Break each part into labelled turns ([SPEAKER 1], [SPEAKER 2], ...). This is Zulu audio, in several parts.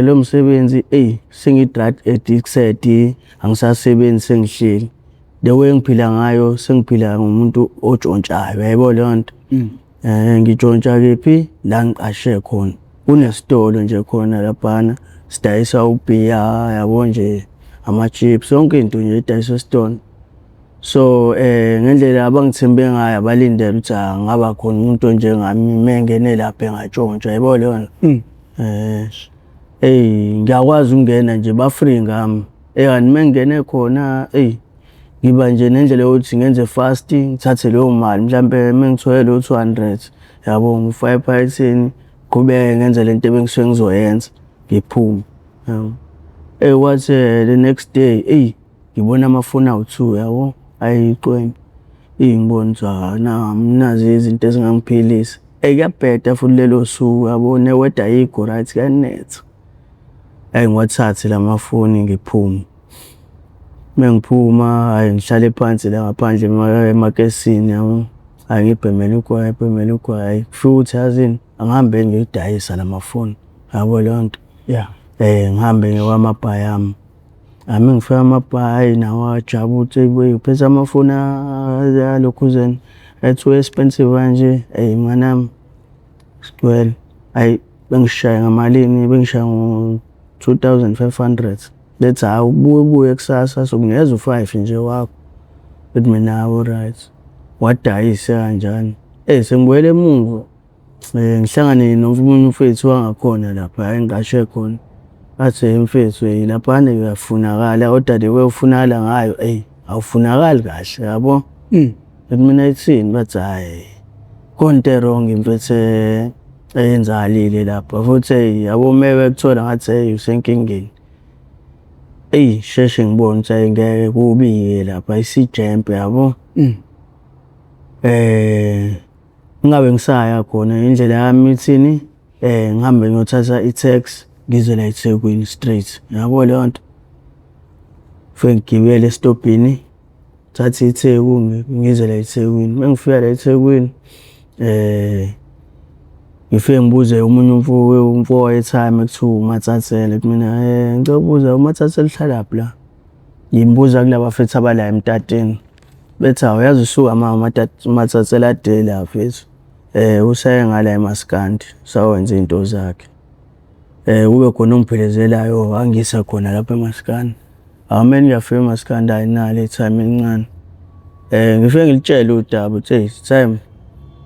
[SPEAKER 1] Lo msebenzi, eyi, sengi-drug addicted, angisasebenzi, sengihleli. The way engiphila ngayo, sengiphila ngumuntu otshontshayo, uyayibona leyo nto. Ngitshontsha kephi? La ngiqashe khona. Kunesitolo nje khona laphana, sidayisa ubhiya, yabo nje, ama-chips, yonke into nje edayiswa esitolo. So ngendlela abangithembe ngayo, abalindele ukuthi angaba khona umuntu onjengami uma engene lapha engatshontsha, yayibona leyo nto. Eyi, ngiyakwazi ukungena nje, ba-free ngami. Kanti uma ngingene khona, eyi, ngiba nje nendlela yokuthi ngenze fast, ngithathe leyo mali, mhlampe uma ngithole leyo 200, yabo, ngifake ephaketheni, ngiqhubeke ngenze lento ebengisuke ngizoyenza, ngiphume, yabo. Eyi, kwathi the next day, eyi, ngibona amafoni awu-2, yabo, ayiqwembe. Eyi, ngibone ukuthi nazi izinto ezingangiphilisa. Eyi, kuyabheda futhi lelo suku, yabo, ne-weather ayikho right, kuyanetha. Hhayi, ngiwathathe la mafoni ngiphume. Uma ngiphuma, hhayi, ngihlale phansi la ngaphandle emakesini, yabo. Hhayi, ngibhemele ugwayi, ngibhemele ugwayi, hhayi, kufike ukuthi yazini, angihambe ngiyodayisa la mafoni, yabo leyo nto. Ngihambe ngiye kwamabhayami. Hhayi, uma ngifika amabhayi, hhayi, nawo ajabula ukuthi eyi, uphethe amafoni alokhuzeni a-too expensive kanje, eyi mngani wami, sigcwele. Hhayi, bengishaye ngamalini? Bengishaye ngo-2500. Bethi hhayi, ubuye ubuye kusasa sokunikeza u-5 nje wakho. Ngithi mina hhayi, alright. Wadayisa kanjalo. Eyi, sengibuyela emuva, ngihlangane nomunye umfethu wangakhona lapha engiqashe khona. Athi, hhe mfethu, laphana uyafunakala kodwa the way ofunakala ngayo, eyi, awufunakali kahle, yabo. Ngithi mina ithini? Bathi hhayi, khona into e-wrong mfethu eyenzakalile lapha futhi, eyi, yabo, uma bekuthola ngathi, eyi, usenkingeni. Eyi, sheshe ngibone ukuthi hhayi, ngeke kubi-ke lapha isijempe, yabo. Ngingabe ngisaya khona, indlela yami ithini? Ngihambe ngiyothatha i-taxi ngize la eThekwini straight, yabo leyo nto. Ngifike ngigibele esitobhini, ngithathe iTheku, ngize la eThekwini. Uma ngifika la eThekwini, ngifike ngibuze omunye umfo we-timer ekuthiwa uMatsatsela, ngithi mina ngicela ukubuza, uMatsatsela uhlalaphi la? Ngimbuza kulaba bafethu abala emtateni. Bethi hawu, yazi usuka ma uMatsatsela ade la mfethu. Usaye ngala emaskandi, usawenza iy'nto zakhe. Kube khona ongiphelezelayo angisa khona lapha emaskandi. Hhawu, uma ngiyafika emaskandi, hhayi, nalo i-timer elincane. Ngifike ngilitshele udaba ukuthi eyi timer,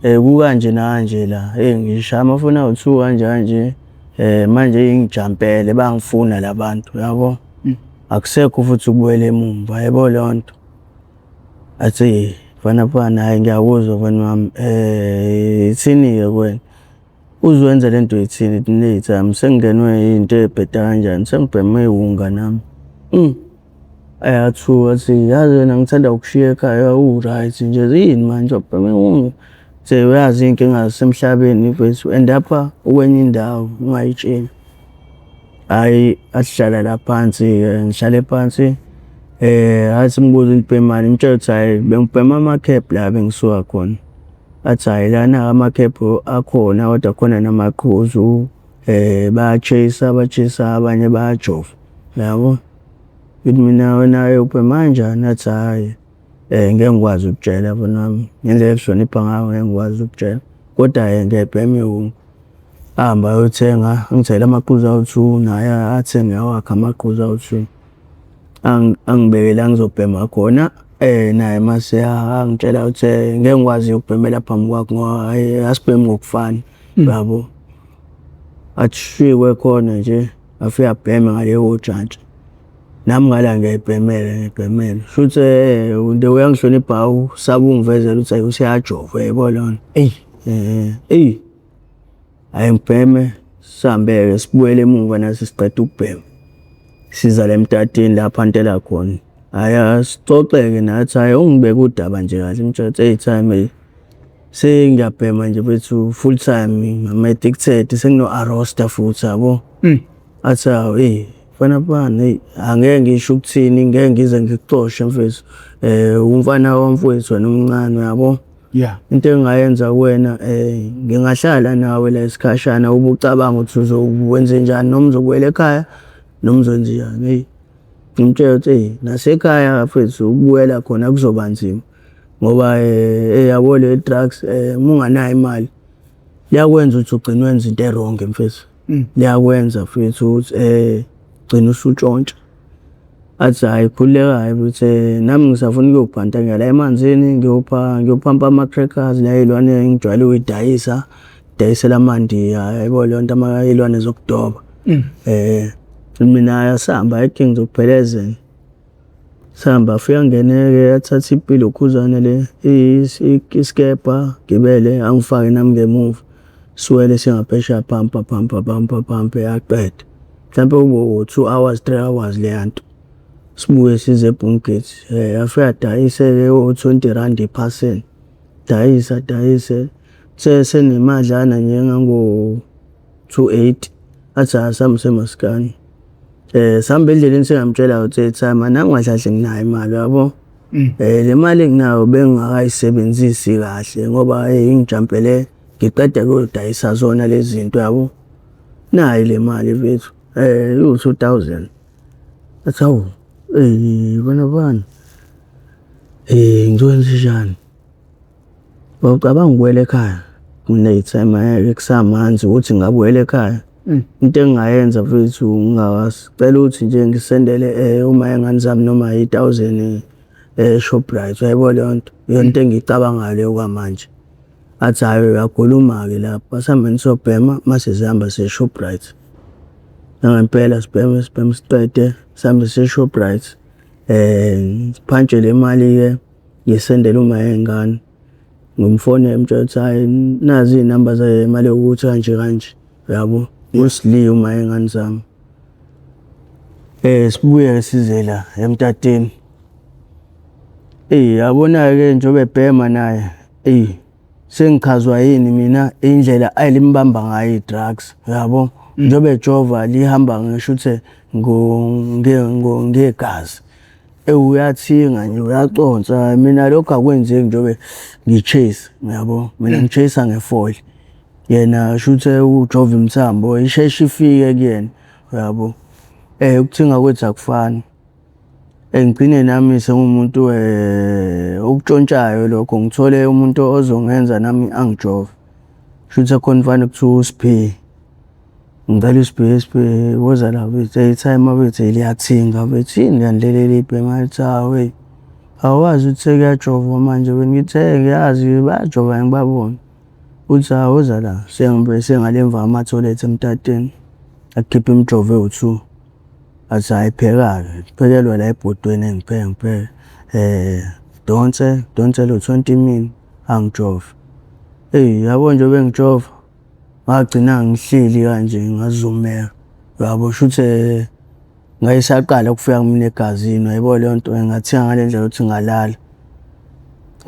[SPEAKER 1] kukanje nakanje la, eyi, ngishaya amafoni awu-2 kanje kanje, manje ingijampele bayangifuna la bantu, yabo. Akusekho futhi ukubuyela emumva, yabo leyo nto. Athi mfana mfana, hhayi, ngiyakuzwa mfana wami, ithini-ke kuwena? Uzoyenza le nto ithini? Ngithi timer, sengingenwe into ebheda kanjani, sengibheme iwunga nami. Ayathuka, athi yazi wena ngithanda ukushiya ekhaya u-right nje, yini manje ubhema iwunga? Ngithi uyazi iy'nkinga zasemhlabeni mfethu, end up-a ukwenye indawo ungayitsheli. Hhayi, asihlala la phansi-ke, ngihlale phansi, athi ngibuza ukuthi ubhemani, ngimtshele ukuthi hhayi, bengibhema ama-cap la bengisuka khona. Athi hhayi, lana ama-cap akhona kodwa khona namaqhuzu, baya-chase-a, ba-chase-a abanye bayajova, yabo. Ngithi mina wena ubhema kanjani? Athi hhayi, ngeke ngikwazi ukukutshela mfana wami, ngendlela engihlonipha ngayo ngeke ngikwazi ukukutshela, kodwa ngiyayibhema iwunga. Ahambe ayothenga, angithengele amaqhuzu awu-2, naye athenge awakhe amaqhuzu awu-2. Angibeke la ngizobhema khona, naye mase angitshela ukuthi ngeke ngikwazi ukubhemela phambi kwakho ngoba hhayi, asibhemi ngokufana, yabo. Athi shwi khona nje, afike abheme ngale kojantshi. Nami ngala ngiyayibhemela, ngiyayibhemela. Shuthi the way angihlonipha usaba ukungivezela ukuthi hhayi, useyajova, uyayibona leyo nto.
[SPEAKER 2] Eyi.
[SPEAKER 1] Eyi, hhayi, ngibheme, sihambe-ke sibuyele emuva nathi siqeda ukubhema. Siza la emtateni la aphantela khona. Hhayi, asixoxe-ke nathi, hhayi, ungibeke udaba nje kahle, ngimtshele ukuthi eyi timer, sengiyabhema nje mfethu full time, I'm addicted, sengino-arosta futhi, yabo. Athi hawu, eyi mfana mfana, eyi, angeke ngisho ukuthini, ngeke ngize ngikuxoshe mfethu, umfana wamfowethu wena omncane, uyabo. Into engingayenza kuwena ngingahlala nawe la isikhashana ube ucabanga ukuthi uzokwenzenjani noma uzobuyela ekhaya noma uzokwenzenjani. Hheyi, ngimtshele ukuthi eyi nasekhaya bafethu ukubuyela khona kuzoba nzima ngoba yabo le drugs uma unganayo imali liyakwenza ukuthi ugcine wenza into e-wrong mfethu. Liyakwenza mfethu ukuthi ugcine usutshontsha. Athi hhayi khululeka-ke ukuthi nami ngisafuna ukuyobhanta ngiya la emanzini ngiyopha ngiyophampa ama-crackers la ey'lwane engijwayele ukuy'dayisa, ngidayisela amandiya yabo leyo nto iy'lwane zokudoba. Mina asihamba ayikho ngizokuphelezela. Sihamba afike angene-ke athathe ilokhuzana le isikebha gibele angifake nami ngemuva. Siwele singaphesheya phampa phampa phampa phampe aqede. Mhlampe kube u-2 hours, 3 hours leya nto. Sibuye size eBhumgate. Afike adayise-ke o-20 rand iphasela. Dayise adayise, senemadlana nje engango-280. Athi asambe semaskani. Sihamba endleleni sengiyamtshela ukuthi timer nami kahle kahle nginayo imali uyabo. Le mali enginayo bengingakayisebenzisi kahle ngoba ingijampele ngiqeda kuyodayisa zona lezi zinto yabo. Nayi le mali mfethu iwu-2,000. Athi hawu wena bani ngizokwenzenjani? Bawucabanga ukubuyela ekhaya? Ngine-timer kusamanzi ukuthi ngingabuyela ekhaya. Into engingayenza mfethu ngingacela ukuthi nje ngisendele uma ingane zami noma i-1000 e-Shoprite uyayibona leyo nto? Iyona into engiyicabangayo leyo kwamanje. Athi hhayi uyakhuluma-ke lapho, asihambeni siyobhema mase sihamba siye e-Shoprite. Nangempela sibheme sibheme siqede sihambe siye e-Shoprite siphantshe le mali-ke ngisendele uma yey'ngane. Ngimfonele ngimtshele ukuthi hhayi nazi iy'namba zemali ewukuthi kanje kanje uyabo. USli uma yey'ngane zami. Sibuye-ke size la emtateni. Eyi yabona-ke njengoba ebhema naye eyi sengichazwa yini mina indlela ayelimbamba ngayo i-drugs uyabo. Njengoba ejova lihamba ngisho ukuthi ngegazi. Ewu uyathinga nje uyaconsa mina lokho akwenzeki njengoba ngi-chase uyabo. Mina ngi-chase ngefoli. Yena shuthi ujova imithambo isheshe ifike kuyena uyabo. Ukuthinga kwethu akufani. Ngigcine nami sengumuntu okuntshontshayo lokho ngithole umuntu ozongenza nami angijove. Shuthi khona mfana kuthiwa uSphe. Ngicela uSphe, Sphe woza la mfethu i-timer mfethu liyathinga mfethu yini kanti leli elibhemayo ngithi hawu eyi awazi ukuthi sekuyajovwa manje wena ngithi ngiyazi bayajova ngibabone. Uthi hawu woza la sengale emva kwamathoyilethi emtateni akhiphe imijovo ewu-two. Athi hhayi pheka-ke, kuphekelwa la ebhodweni ngipheke ngipheke. Donse, donse lo 20 min angijove. Eyi yabo njengoba engijova ngagcina ngihleli kanje ngazumeka uyabo shuthi ngayisaqala ukufika kumina egazini uyayibona leyo nto ngathenga ngale ndlela yokuthi ngalala.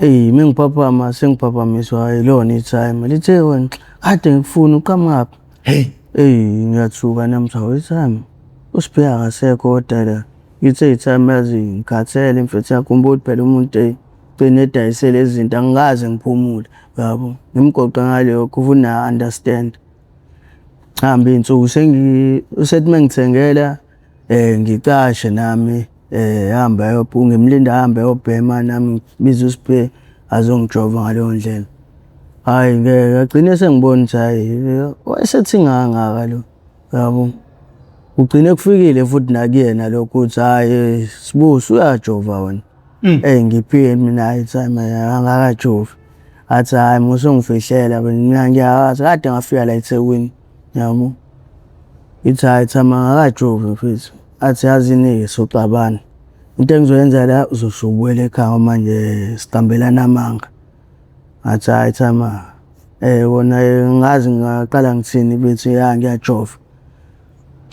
[SPEAKER 1] Eyi mengiphaphama sengiphaphamiswa yilona i-timer lithe wena kade ngikufuna uqhamukaphi?
[SPEAKER 2] Hey.
[SPEAKER 1] Eyi ngiyathuka nami ngithi hawu i-timer uSphe akasekho kodwa la. Ngithe i-timer yazi ngikhathele mfethu uyakhumbula ukuthi phela umuntu eyi ugcine edayise lezi zinto angikaze ngiphumule uyabo. Ngimgoqe ngalokho futhi naye a-understand. Hambe iy'nsuku usethi uma engithengela ngicashe nami ahambe ngimlinde ahambe ayobhema nami ngibize uSphe azongijova ngaleyo ndlela. Hhayi ngeke agcine esengibona ukuthi hhayi wayesethinga kangaka lo uyabo. Kugcine kufikile futhi nakuyena lokho ukuthi hhayi Sbu usuyajova wena. Eyi ngiphike mina hhayi timer angakajovi. Athi hhayi musa ungifihlela mina ngiyawazi kade ngafika la eThekwini yabo. Ngithi hhayi timer angakajovi mfethu. Athi yazini-ke soxabana. Into engizoyenza la uzosuke ubuyele ekhaya manje siqambelana amanga. Ngathi hhayi timer wona angazi ngingaqala ngithini mfethu ya ngiyajova.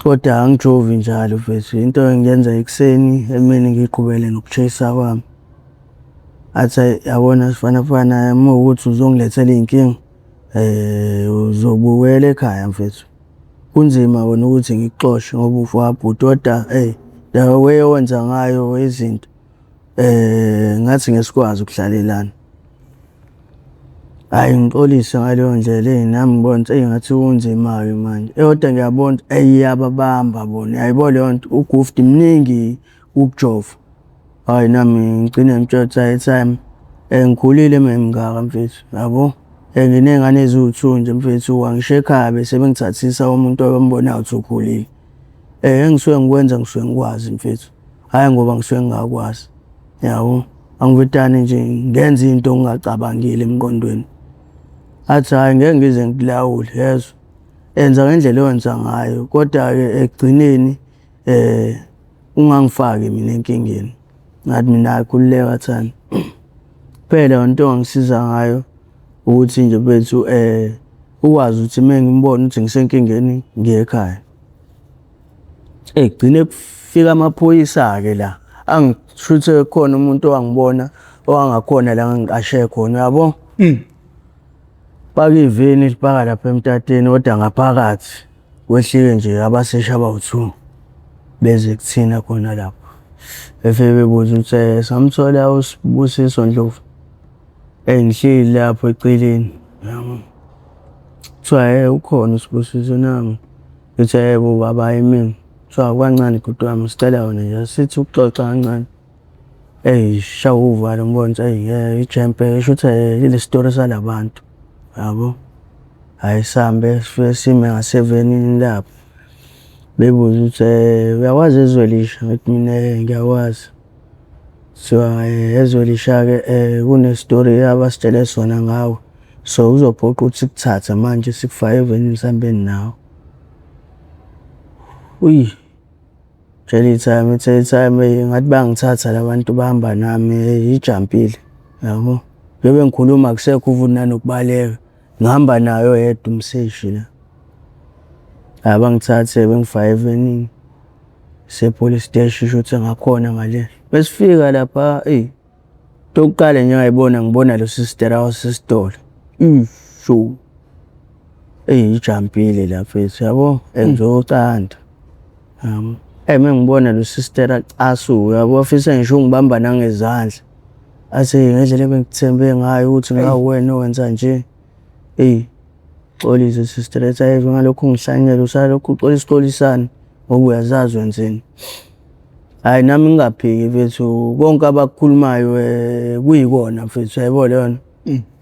[SPEAKER 1] Kodwa angijovi njalo mfethu into engiyenza ekuseni emini ngiyiqhubele noku-chase-a kwami. Athi hhayi yabona sifanafana uma kuwukuthi uzongilethela iy'nkinga uzobuyela ekhaya mfethu. Kunzima kona ukuthi ngikuxoshe ngoba ufowabhuti kodwa eyi the way owenza ngayo izinto ngathi ngeke sikwazi ukuhlalelana. Hhayi ngixolise ngaleyo ndlela eyi nami ngibona ukuthi eyi ngathi kunzima-ke manje. Kodwa ngiyabona ukuthi eyi iyababamba bona, uyayibona leyo nto ugufti mningi ukujova. Hhayi nami ngigcine ngimtshela ukuthi hhayi timer ngikhulile uma ngingaka mfethu, yabo. Nginey'ngane eziwu-two nje mfethu, angisho ekhaya bese bengithathisa umuntu abambonayo ukuthi ukhulile. Engisuke ngikwenza ngisuke ngikwazi mfethu, hhayi ngoba ngisuke ngingakwazi, yabo. Angivedane nje ngenze into ngingacabangile emqondweni. Athi hhayi ngeke ngize ngikulawule, yezwa. Enza ngendlela owenza ngayo, kodwa-ke ekugcineni ungangifaki mina enkingeni. Ngathi mina hhayi khululeka Thami. Kuphela into ongangisiza ngayo ukuthi nje mfethu ukwazi ukuthi uma ngimbona ukuthi ngisenkingeni ngiye ekhaya. Eyi kugcine kufika amaphoyisa-ke la angishuthe khona umuntu owangibona owangakhona la ngangiqashe khona uyabo. Paka iveni lipaka lapha emtateni kodwa ngaphakathi kwehlike nje abaseshi abawu-two beze kuthina khona lapho. Befike bebuza ukuthi samthola uSibusiso Ndlovu. Eyi ngihleli lapho eceleni yabo. Kuthiwa ukhona uSibusiso nangu. Ngithi yebo baba hhayi mina. Kuthiwa kancane bhuti wami sicela wena nje asithi ukuxoxa kancane. Eyi shawa uvalo ngibona ukuthi eyi ngeke ijempe shuthi ile sitori sala bantu yabo. Hhayi sihambe sifike sime ngasevenini labo. Bebuze ukuthi uyakwazi eZwelisha? Ngithi mina ngiyakwazi. Kuthiwa eZwelisha-ke kunesitori abasitshele sona ngawe. So kuzophoqa ukuthi sikuthathe manje sikufake evenini sihambe nawe. Uyi, tshela ithayma, ithe ithayma eyi ngathi bayangithatha la bantu bahamba nami eyi ijampile yabo. Njengoba ngikhuluma akusekho futhi nanokubaleka, ngihamba naye oyedwa umseshi la. Hhayi bangithathe bengifake evenini ise-police steshi shuthi ngakhona ngale. Mesifika lapha eyi into yokuqala nje engayibona ngibona lo sistera wasesitolo. Isho. Eyi ijampile la mfethu yabo ngizocanda. Yabo. Eyi uma ngibona lo sistera acasuka yabo wafisa ngisho ukungibamba nangezandla. Athi ngendlela ebengikuthembe ngayo ukuthi ngawuwena owenza nje. Eyi xolise sister ethi ayive ngalokhu ungihlanyela usalokhu uxolisa uxolisana ngoba uyazazi wenzeni. Hhayi nami ngingaphiki mfethu konke abakukhulumayo kuyikona mfethu uyayibona leyo nto.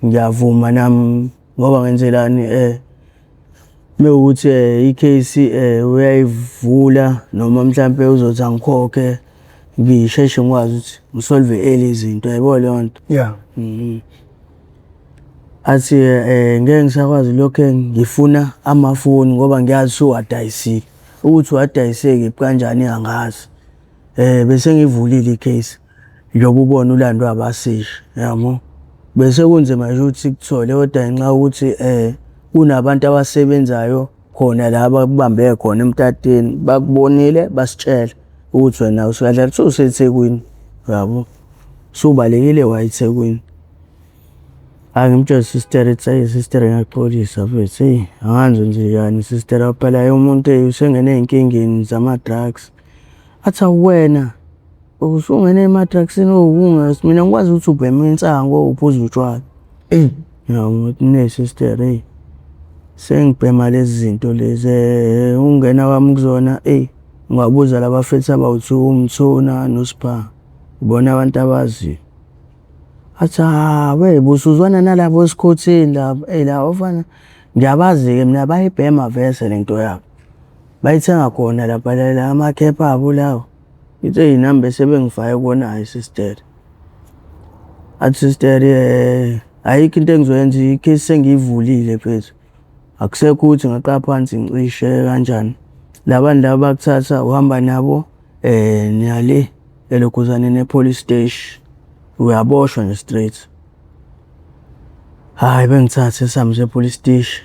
[SPEAKER 1] Ngiyavuma nami ngoba ngenzelani mewukuthi i-case uyayivula noma mhlampe uzothi angikhokhe ngisheshe ngikwazi ukuthi ngisolve early izinto uyayibona leyo nto.
[SPEAKER 2] Yeah.
[SPEAKER 1] Athi ngeke ngisakwazi lokhe ngifuna amafoni ngoba ngiyazi usuwadayisile. Ukuthi uwadayise kephi kanjani angazi. Bese ngiyivulile i-case njengoba ubona ulandwe abaseshi yabo. Bese kunzima nje ukuthi sikuthole kodwa ngenxa yokuthi kunabantu abasebenzayo khona la abakubambe khona emtateni bakubonile basitshela ukuthi wena usukahle kuthiwa useThekwini uyabo. Usubalekile waya eThekwini. Hhayi ngimtshele sister ethi hhayi sister ngiyaxolisa mfethu eyi angazi wenzenjani sister phela umuntu eyi usengene ey'nkingeni zama-drugs. Athi awu wena usungene ema-drugs-ini mina ngikwazi ukuthi ubhema insangu uphuza utshwala. Yabo ngithi ne sister eyi sengibhema lezi zinto lezi ukungena kwami kuzona eyi ungabuza laba bafethu abawu-two uMthuna noSpha ibona abantu abaziyo. Athi hawe busuzwana nalabo esikhotheni laba, eyi laba bafana ngiyabazi-ke mina bayayibhema vese le nto yabo. Bayithenga khona lapha la amakhepha abo lawa. Ngithi eyi nami bese bengifake kuwona-ke sister. Athi sister ayikho into engizoyenza i-case sengiyivulile mfethu. Akusekho ukuthi ngaqala phansi ngicishe kanjani. La bantu laba bakuthatha uhamba nabo niya le elokhuzaneni e-police steshi. Uyaboshwa nje straight. Hhayi bengithathe sihambe siye e-police steshi.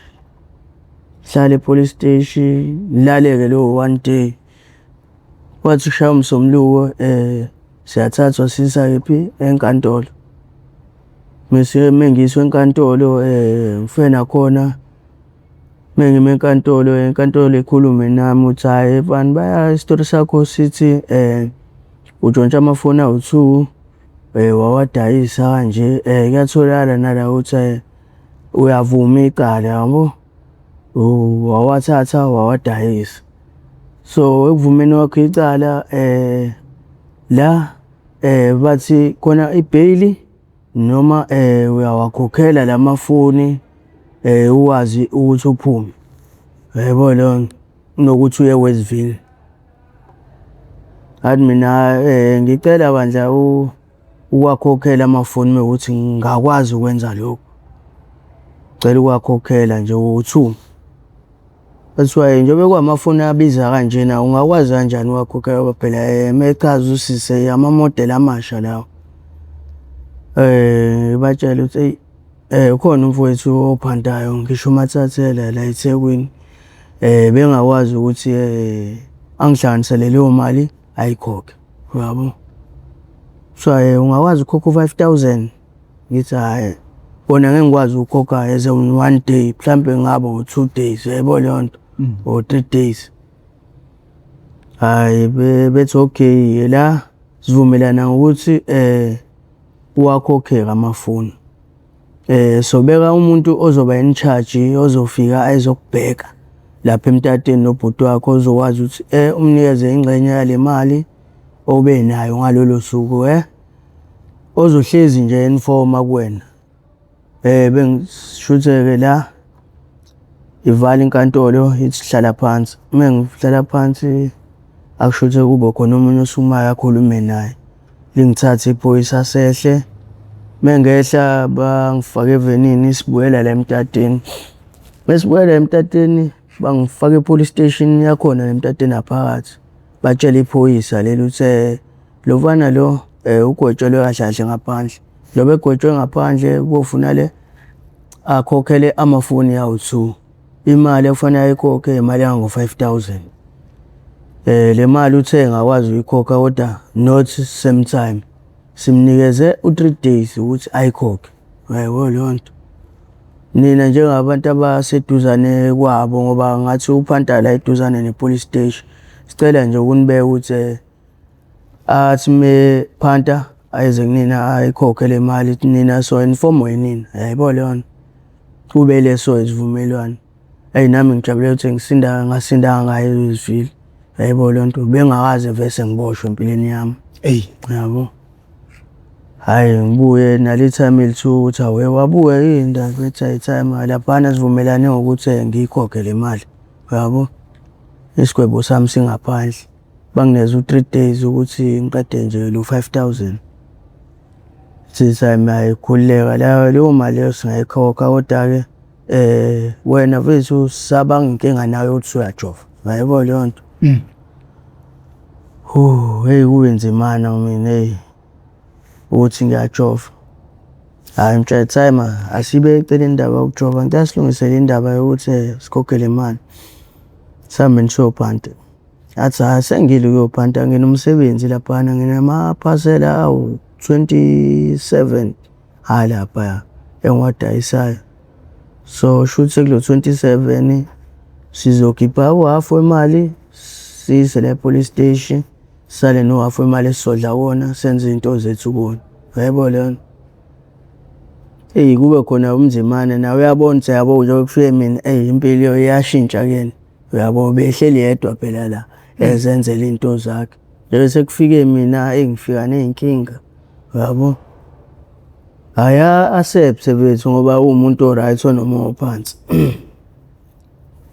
[SPEAKER 1] Sihlale e-police steshi, ngilale-ke lowo one day. Kwathi kushaya uMsombuluko siyathathwa siyiswa kephi? Enkantolo. Mese mengiyiswa enkantolo ngifike nakhona mengima enkantolo, inkantolo ikhulume nami ukuthi hhayi mfana baya isitori sakho sithi utshontshe amafoni awu-two wawadayisa kanje. Kuyatholakala nala ukuthi Uyavuma icala yabo, wawathatha wawadayisa. So ekuvumeni kwakho icala la bathi khona ibheyili noma uyawakhokhela lamafoni ukwazi ukuthi uphume. Uyayibona leyo nto? Kunokuthi uye Westville. Ngathi mina ngicela bandla ukuwakhokhela amafoni uma kuwukuthi ngingakwazi ukwenza lokho. Ngicela ukuwakhokhela nje wo-two. Kwathiwa njengoba kuwamafoni abiza kanjena ungakwazi kanjani ukuwakhokhela ngoba phela uma echaza usisi amamodeli amasha lawa. Batshele ukuthi eyi ukhona umfowethu ophantayo ngisho uMathathela la eThekwini. Bengakwazi ukuthi angihlanganisele leyo mali ayikhokhe, uyabo? Kuthiwa ungakwazi ukukhokha u-five thousand? Ngithi hhayi, kona ngeke ngikwazi ukukhokha as in one day, mhlampe kungaba u-two days, uyayibona leyo nto or 3 days. Hhayi bethi okay la sivumelana ngokuthi uwakhokhe-ke amafoni. Sobeka umuntu ozoba in charge ozofika ezokubheka lapha emtateni nobhuti wakho ozokwazi ukuthi umnikeze ingxenye yale mali obe nayo ngalolo suku ozohlezi nje informa kuwena. Bengishuthi-ke la ivala inkantolo ithi hlala phansi. Uma ngihlala phansi akusho ukuthi kube khona omunye osukumayo akhulume naye. Lingithathe iphoyisa sehle. Mengehla bangifake evenini sibuyela la emtateni. Mesibuyela emtateni bangifaka e-police station yakhona la emtateni ngaphakathi. Batshele iphoyisa leli ukuthi lo mfana lo ugwetshelwe kahle kahle ngaphandle. Njengoba egwetshwe ngaphandle kofunale akhokhele amafoni awu-two. Imali ekufanele ayikhokhe imali engango-five thousand. Le mali uthe engakwazi ukuyikhokha kodwa not same time. Simnikeze u-three days ukuthi ayikhokhe, uyayibona leyo nto? Nina njengabantu abaseduzane kwabo ngoba ngathi uphanta la eduzane ne-police station, sicela nje ukunibeka ukuthi athi mephanta ayeze kunina ayikhokhe le mali nina so-inform-wa yinina, uyayibona leyo nto? Kube leso isivumelwano. Eyi nami ngijabule ukuthi ngisinda ngasinda ngayo eWestville, uyayibona leyo nto? Bengingakaze vese ngiboshwe empilweni yami.
[SPEAKER 2] Eyi.
[SPEAKER 1] Yabo. Hhayi ngibuye nale timer elithuka ukuthi awe wabuya yini la bethi hhayi timer laphana sivumelane ngokuthi ngiyikhokhe le mali, uyabo? Isigwebo sami singaphandle. Banginikeza u-three days ukuthi ngiqede nje lo five thousand. Sithi hhayi khululeka leyo mali leyo singayikhokha kodwa-ke wena mfethu sabanga inkinga nawe yokuthi usuyajova, uyayibona leyo nto? Hheyi kube nzimana mina hheyi ukuthi ngiyajova. Hhayi ngitshela timer asiyibeke eceleni indaba yokujova ngicela silungise le indaba yokuthi sikhokhe le mali. Sihambe siyophanta. Ngathi hhayi sengile ukuyophanta nginomsebenzi laphana nginamaphasela awu-27 alaphaya engiwadayisayo. So shuthi kulo 27 sizokhipha uhhafu wemali siyise la e-police station, sisale nohhafu wemali esizodla wona senze iy'nto zethu kuwona. Uyayibona leyo nto? Eyi kube khona umzimane nawe uyabona ukuthi yabo njengoba kufike mina eyi impilo iyashintsha kuyena. Uyabo behleli yedwa phela la ezenzela iy'nto zakhe. Njengoba sekufike mina eyi ngifika ney'nkinga, uyabo? Hhayi a-accept-e mfethu ngoba uwumuntu o-right onomoya ophansi.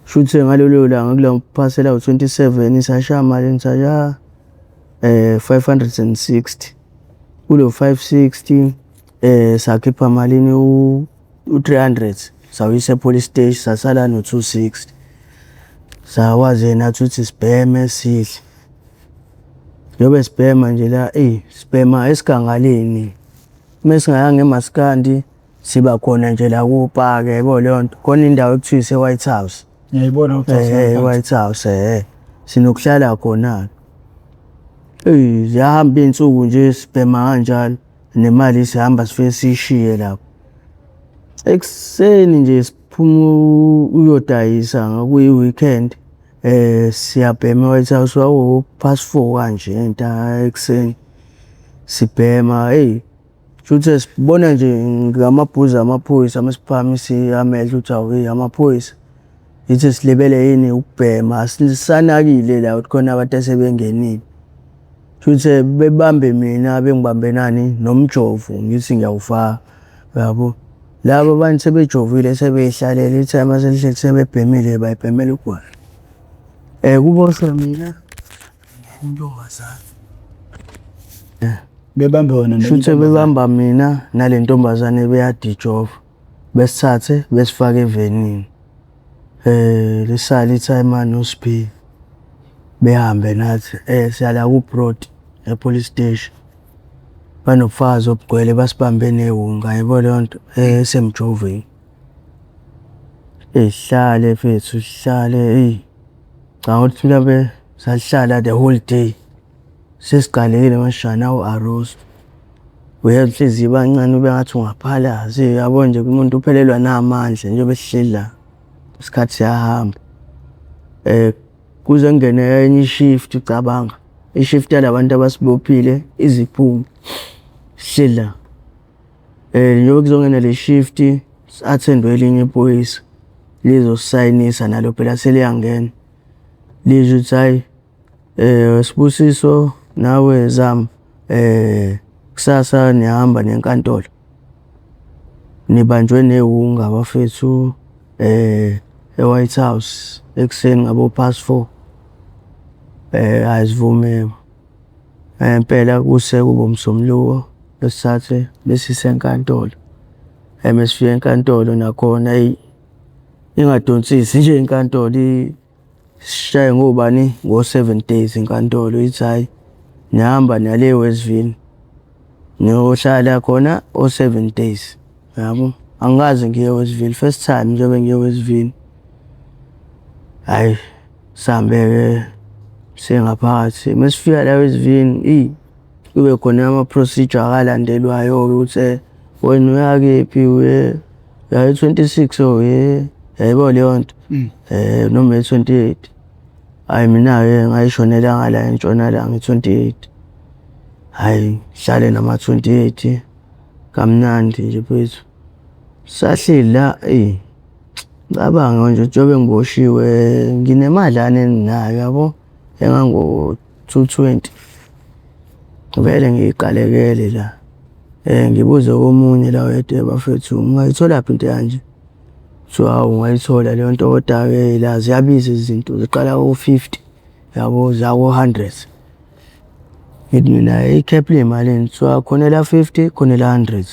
[SPEAKER 1] Shuthi ngalelo langa kulowo phasela awu-27 sashaya malini sashaya 560. Kulo 560 sakhipha malini u-300 sawuyisa e-police station sasala no-260. Sakwazi nathi ukuthi sibheme sidle. Njengoba sibhema nje la eyi sibhema esigangaleni. Uma singayanga emaskandi siba khona nje la kopaki yabo leyo nto. Khona indawo ekuthiwa ise-White House.
[SPEAKER 2] Ngiyayibona
[SPEAKER 1] E-White House sinokuhlala khona-ke. Eyi ziyahamba iy'nsuku nje sibhema kanjalo nemali sihamba sifike siyishiye lapho. Ekuseni nje siphuma ukuyodayisa kuyi-weekend siyabhema e-White House kwakuwo past four kanje ekuseni. Sibhema eyi. Shuthi sibona nje ngamabhuzu amaphoyisa masiphakamise amehlo ukuthi awu hey amaphoyisa. Yithi silibele yini ukubhema asisanakile la ukuthi khona abantu asebengenile. Shuthi bebambe mina bengibambe nani nomjovo ngithi ngiyawufaka uyabo. Labo abantu sebejovile sebey'hlalele i-timer selihleli sebebhemile bayibhemela ugwayi. Kuboshwe mina intombazane.
[SPEAKER 2] Bebambe wena
[SPEAKER 1] Shuthi bebamba mina nale ntombazane ebeyade ijova. Besithathe besifake evenini. Lisale i-timer noSphi behambe nathi siyala ku-Broad e-police station. Banobufakazi obugcwele basibambe newunga yabo leyo nto esemjoveni. Eyi sihlale mfethu sihlale eyi, ngicabanga ukuthi mhlampe sahlala the whole day. Sesiqalile manje nawu-Arosa. Uyezwa inhliziyo iba ncane ube ngathi ungaphalaza, yabo nje umuntu uphelelwa namandla njengoba esihleli la, isikhathi siyahamba. Kuze kungene enye i-shift cabanga, i-shift yala bantu abasibophile ize iphume, sihleli la. Njengoba kuzongena le shift si-attend-we elinye iphoyisa lizosayinisa nalo phela seliyangena. Lisho ukuthi hhayi Sibusiso nawe Zama kusasa niyahamba niya enkantolo. Nibanjwe newunga bafethu e-White House ekuseni ngabo past four. Hhayi sivume impela kuse kube uMsombuluko besithathe besise enkantolo. Mesifika enkantolo nakhona eyi ingadonsisi nje inkantolo sishaye ngobani ngo-seven days inkantolo ithi hhayi nihamba niya le Westville niyohlala khona o-seven days yabo. Angikaze ngiye e-Westville, first time njengoba ngiye e-Westville. Hhayi sihambe-ke siye ngaphakathi mesifika la e-Westville eyi kube khona ama-procedure akalandelwayo-ke ukuthi wena uya kephi uye uya e-twenty-six or uye yayibona leyo nto noma e-twenty-eight. Hhayi mina-ke ngayishonela ngala entshonalanga e-twenty-eight. Hhayi ngihlale nama-twenty-eight kamnandi nje mfethu. Sahleli la eyi ngicabanga nje njengoba ngiboshiwe nginemadlana enginayo yabo engango-two twenty. Vele ngiyiqalekele la ngibuze komunye la oyedwa bafethu ungayitholaphi into ekanje? Kuthiwa hawu ungayithola leyo nto koda-ke la ziyabiza izinto ziqala ko-fifty yabo ziya ko-hundred. Ngithi mina i-cap liyimalini? Kuthiwa khona ela-fifty khona ela-hundred.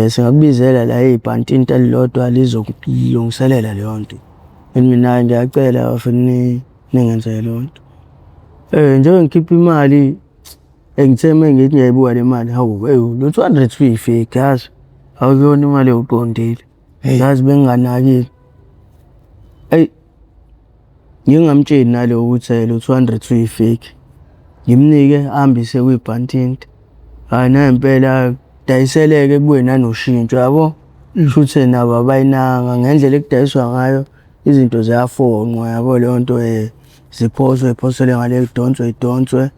[SPEAKER 1] Singakubizela la ibhantinti elilodwa lizokulungiselela leyo nto. Ngithi mina hhayi ngiyacela bafethu ningenzele leyo nto. Njengoba ngikhipha imali ngithe uma ngithi ngiyayibuka le mali, hawu ewu lo two hundred uyi-fake yazi, akuyona imali ewuqondile. Yazi benginganakile. Eyi ngingamtsheli nalo ukuthi lo two hundred uyi-fake. Ngimnike ahambise kwibhantinti. Hhayi nangempela kudayiseleke kubuye nanoshintsho yabo. Kushuthi nabo abayinakanga ngendlela ekudayiswa ngayo izinto ziyafonqwa yabo leyo nto ziphoswe ziphoselwe ngale kudonswe zidonswe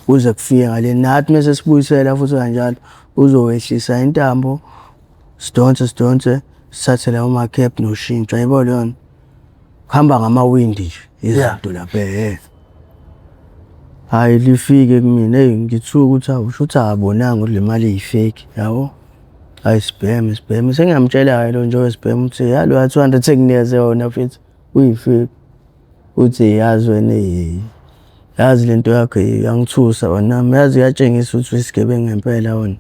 [SPEAKER 1] kuze kufike ngale. Nathi mese sibuyisela futhi kanjalo uzowehlisa intambo sidonse sidonse sithathe lawo ma-cap noshintsho yayibona leyo nto. Kuhamba ngamawindi nje izinto lapha ehhe. Hhayi lifike kumina eyi ngithuke ukuthi hawu shuthi akabonanga ukuthi le mali iyi-fake yabo. Hhayi sibheme sibheme sengiyamtshela-ke lo njengoba sibhema ukuthi ya loya two hundred engikunikeze wona mfethu uyi-fake. Uthi yazi wena yazi le nto yakho iyangithusa wena nami yazi iyatshengisa ukuthi uyisigebengu ngempela wena.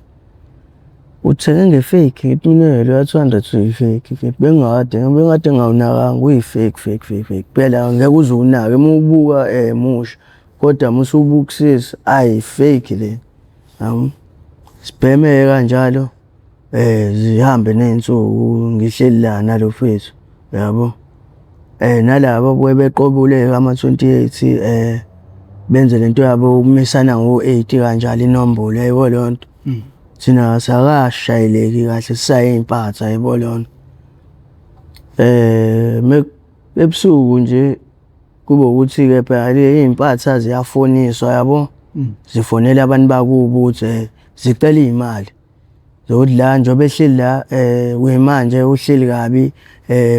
[SPEAKER 1] Uthenge nge-fake ngithi mina loya two hundred uyi-fake mfethu bengingakade bengikade ngingawunakanga uyi-fake fake fake fake. Phela ngeke uze uwunake uma uwubuka musha kodwa uma usuwubukisisa ayi fake le yabo. Sibheme-ke kanjalo zihambe ney'nsuku ngihleli la nalo mfethu yabo. Nalaba ababuye beqobule-ke ama-twenty-eight benze lento yabo yokumisana ngo-eight kanjalo inombolo yayibona leyo nto. Thina asakashayeleki kahle sisayey'mpatha yayibona leyo nto. Ebusuku nje kube ukuthi-ke phela iy'mpatha ziyafoniswa yabo, zifonela abantu bakubo ukuthi zicela iy'mali. Zokuthi la njengoba ehleli la kuyimanje uhleli kabi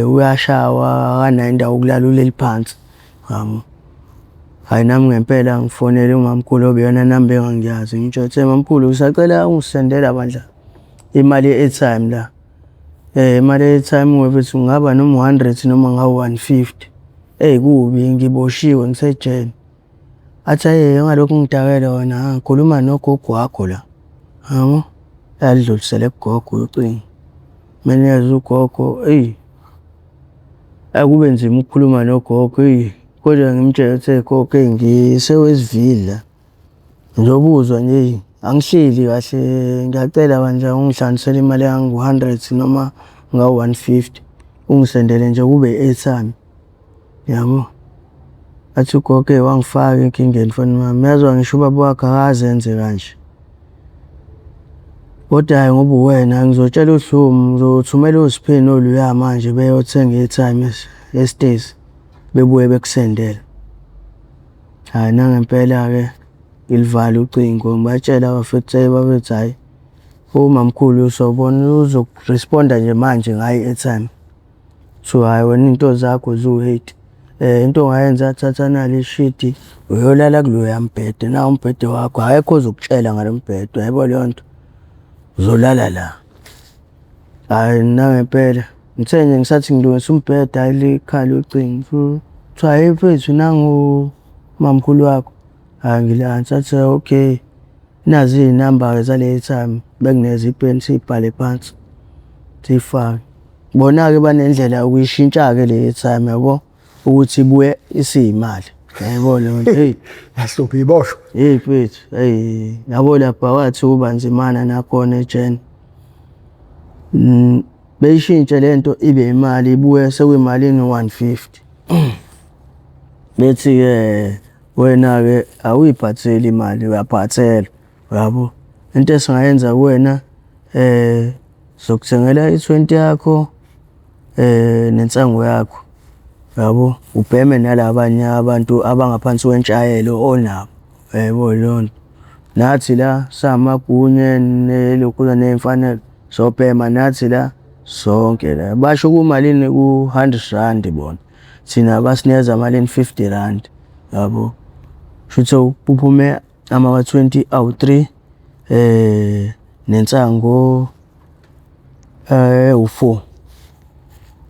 [SPEAKER 1] uyashawa akanayo indawo yokulala uleli phansi, yabo. Hhayi nami ngempela ngifonele umamkhulu ngoba iyona namba engangiyazi ngimtshele ukuthi mamkhulu ngisacela ungisendela bandla imali ye-airtime la. Imali ye-airtime mfethu kungaba noma u-hundred noma ngawu-one fifty. Eyi kubi ngiboshiwe ngisejele. Athi hhayi ungalokhu ungidakela wena ngikhuluma nogogo wakho la, yabo. Aludlulisele kugogo ucingo. Menikeza ugogo eyi, kube nzima ukukhuluma nogogo eyi, kodwa ngimtshele ukuthi gogo eyi ngise-Westville la. Ngizobuzwa nje eyi angihleli kahle ngiyacela bandla ungihlanganisele imali engango-hundred noma ngawu-one fifty, ungisendele nje kube i-airtime, yabo. Athi ugogo eyi wangifaka enkingeni mfana wami, yazi ngisho ubaba wakho akakaze enze kanje. Kodwa hhayi ngoba uwena ngizotshela uHlumu ngizothumela oSiphe noLuya manje beyothenga i-airtime esitezi bebuye bekusendele. Hhayi nangempela-ke ngiluvale ucingo ngibatshele abafethu babethi hhayi umamkhulu sawubona uzoku-respond-a nje manje ngayo i-airtime. Kuthiwa hhayi wena iy'nto zakho ziwu-eight. Into ongayenza thatha nali ishidi uyolala kuloya mbhede, nawu umbhede wakho akekho ozokutshela ngalo mbhede, uyayibona leyo nto? Uzolala la. Hhayi nangempela ngithe nje ngisathi ngilungisa umbhede hhayi likhale ucingo, kuthiwa hheyi mfethu nangu umamkhulu wakho. Hhayi ngilansa athi okay, nazi iy'namba-ke zale airtime, benginikeze ipeni siyibhale phansi, siyifake. Bona-ke banendlela yokuyishintsha-ke le airtime yabo, ukuthi ibuye isiyimali. Yayibona leyo nto, hheyi.
[SPEAKER 2] Yahlupha iboshwa.
[SPEAKER 1] Hheyi mfethu, hheyi yabo lapha kwathi ukuba nzimana nakhona ejele. Beyishintshe le nto ibe imali ibuye sekuyimalini u-one fifty. Bethi-ke wena-ke awuyiphatheli imali uyaphathelwa, uyabo. Into esingayenza kuwena sizokuthengela i-twenty yakho nensangu yakho, uyabo. Ubheme nalabanye abantu abangaphansi kwentshayelo onabo, uyayibona leyo nto. Nathi la samagunya nelokhuza ney'mfanelo sobhema nathi la sonke la. Basho kumalini ku-hundred randi bona, thina basinikeza malini 50 rand, yabo. Kushuthi kuphume ama-twenty awu-three nensangu ewu-four.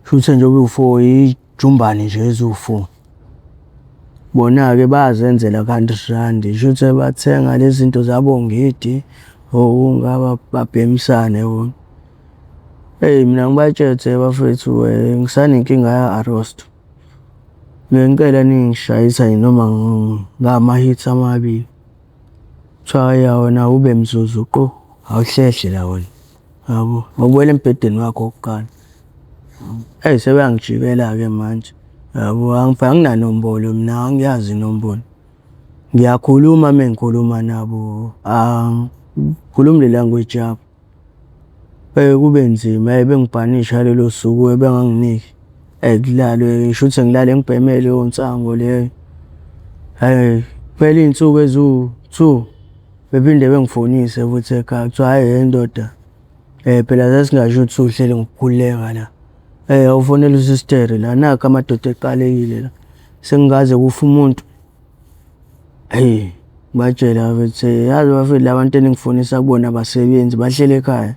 [SPEAKER 1] Kushuthi njengoba iwu-four ijumbane nje eziwu-four. Bona-ke bayazenzela ku-hundred rand, kushuthi bathenga lezi zinto zabo ngidi okungaba babhemisane bona. Eyi mina ngibatshele ukuthi bafethu ngisanenkinga ya-arrosto. Bengicela ningishayisa nje noma ngama-hits amabili. Kuthiwa hhayi ya wena awube mzuzu qo, awuhlehle la wena, yabo. Awubuyele embhedeni wakho kuqala. Eyi sebeyangijikela-ke manje, yabo anginanombolo mina angiyazi inombolo. Ngiyakhuluma uma ngikhuluma nabo, angikhulumi le language yabo. Kube nzima bengibhanisha lolo suku benganginiki kulalwe shuthi ngilale ngibheme leyo nsangu leyo. Hhayi kuphela iy'nsuku eziwu-two bephinde bengifonise futhi ekhaya kuthiwa hhayi hhe ndoda phela sasingasho ukuthi usuhleli ngokukhululeka la. Awufonele usisteri la nakhu amadoda eqalekile la, sekungaze kufe umuntu. Hheyi ngibatshele bafethu yazi bafethu la bantu eningifonisa kubona abasebenzi bahleli ekhaya,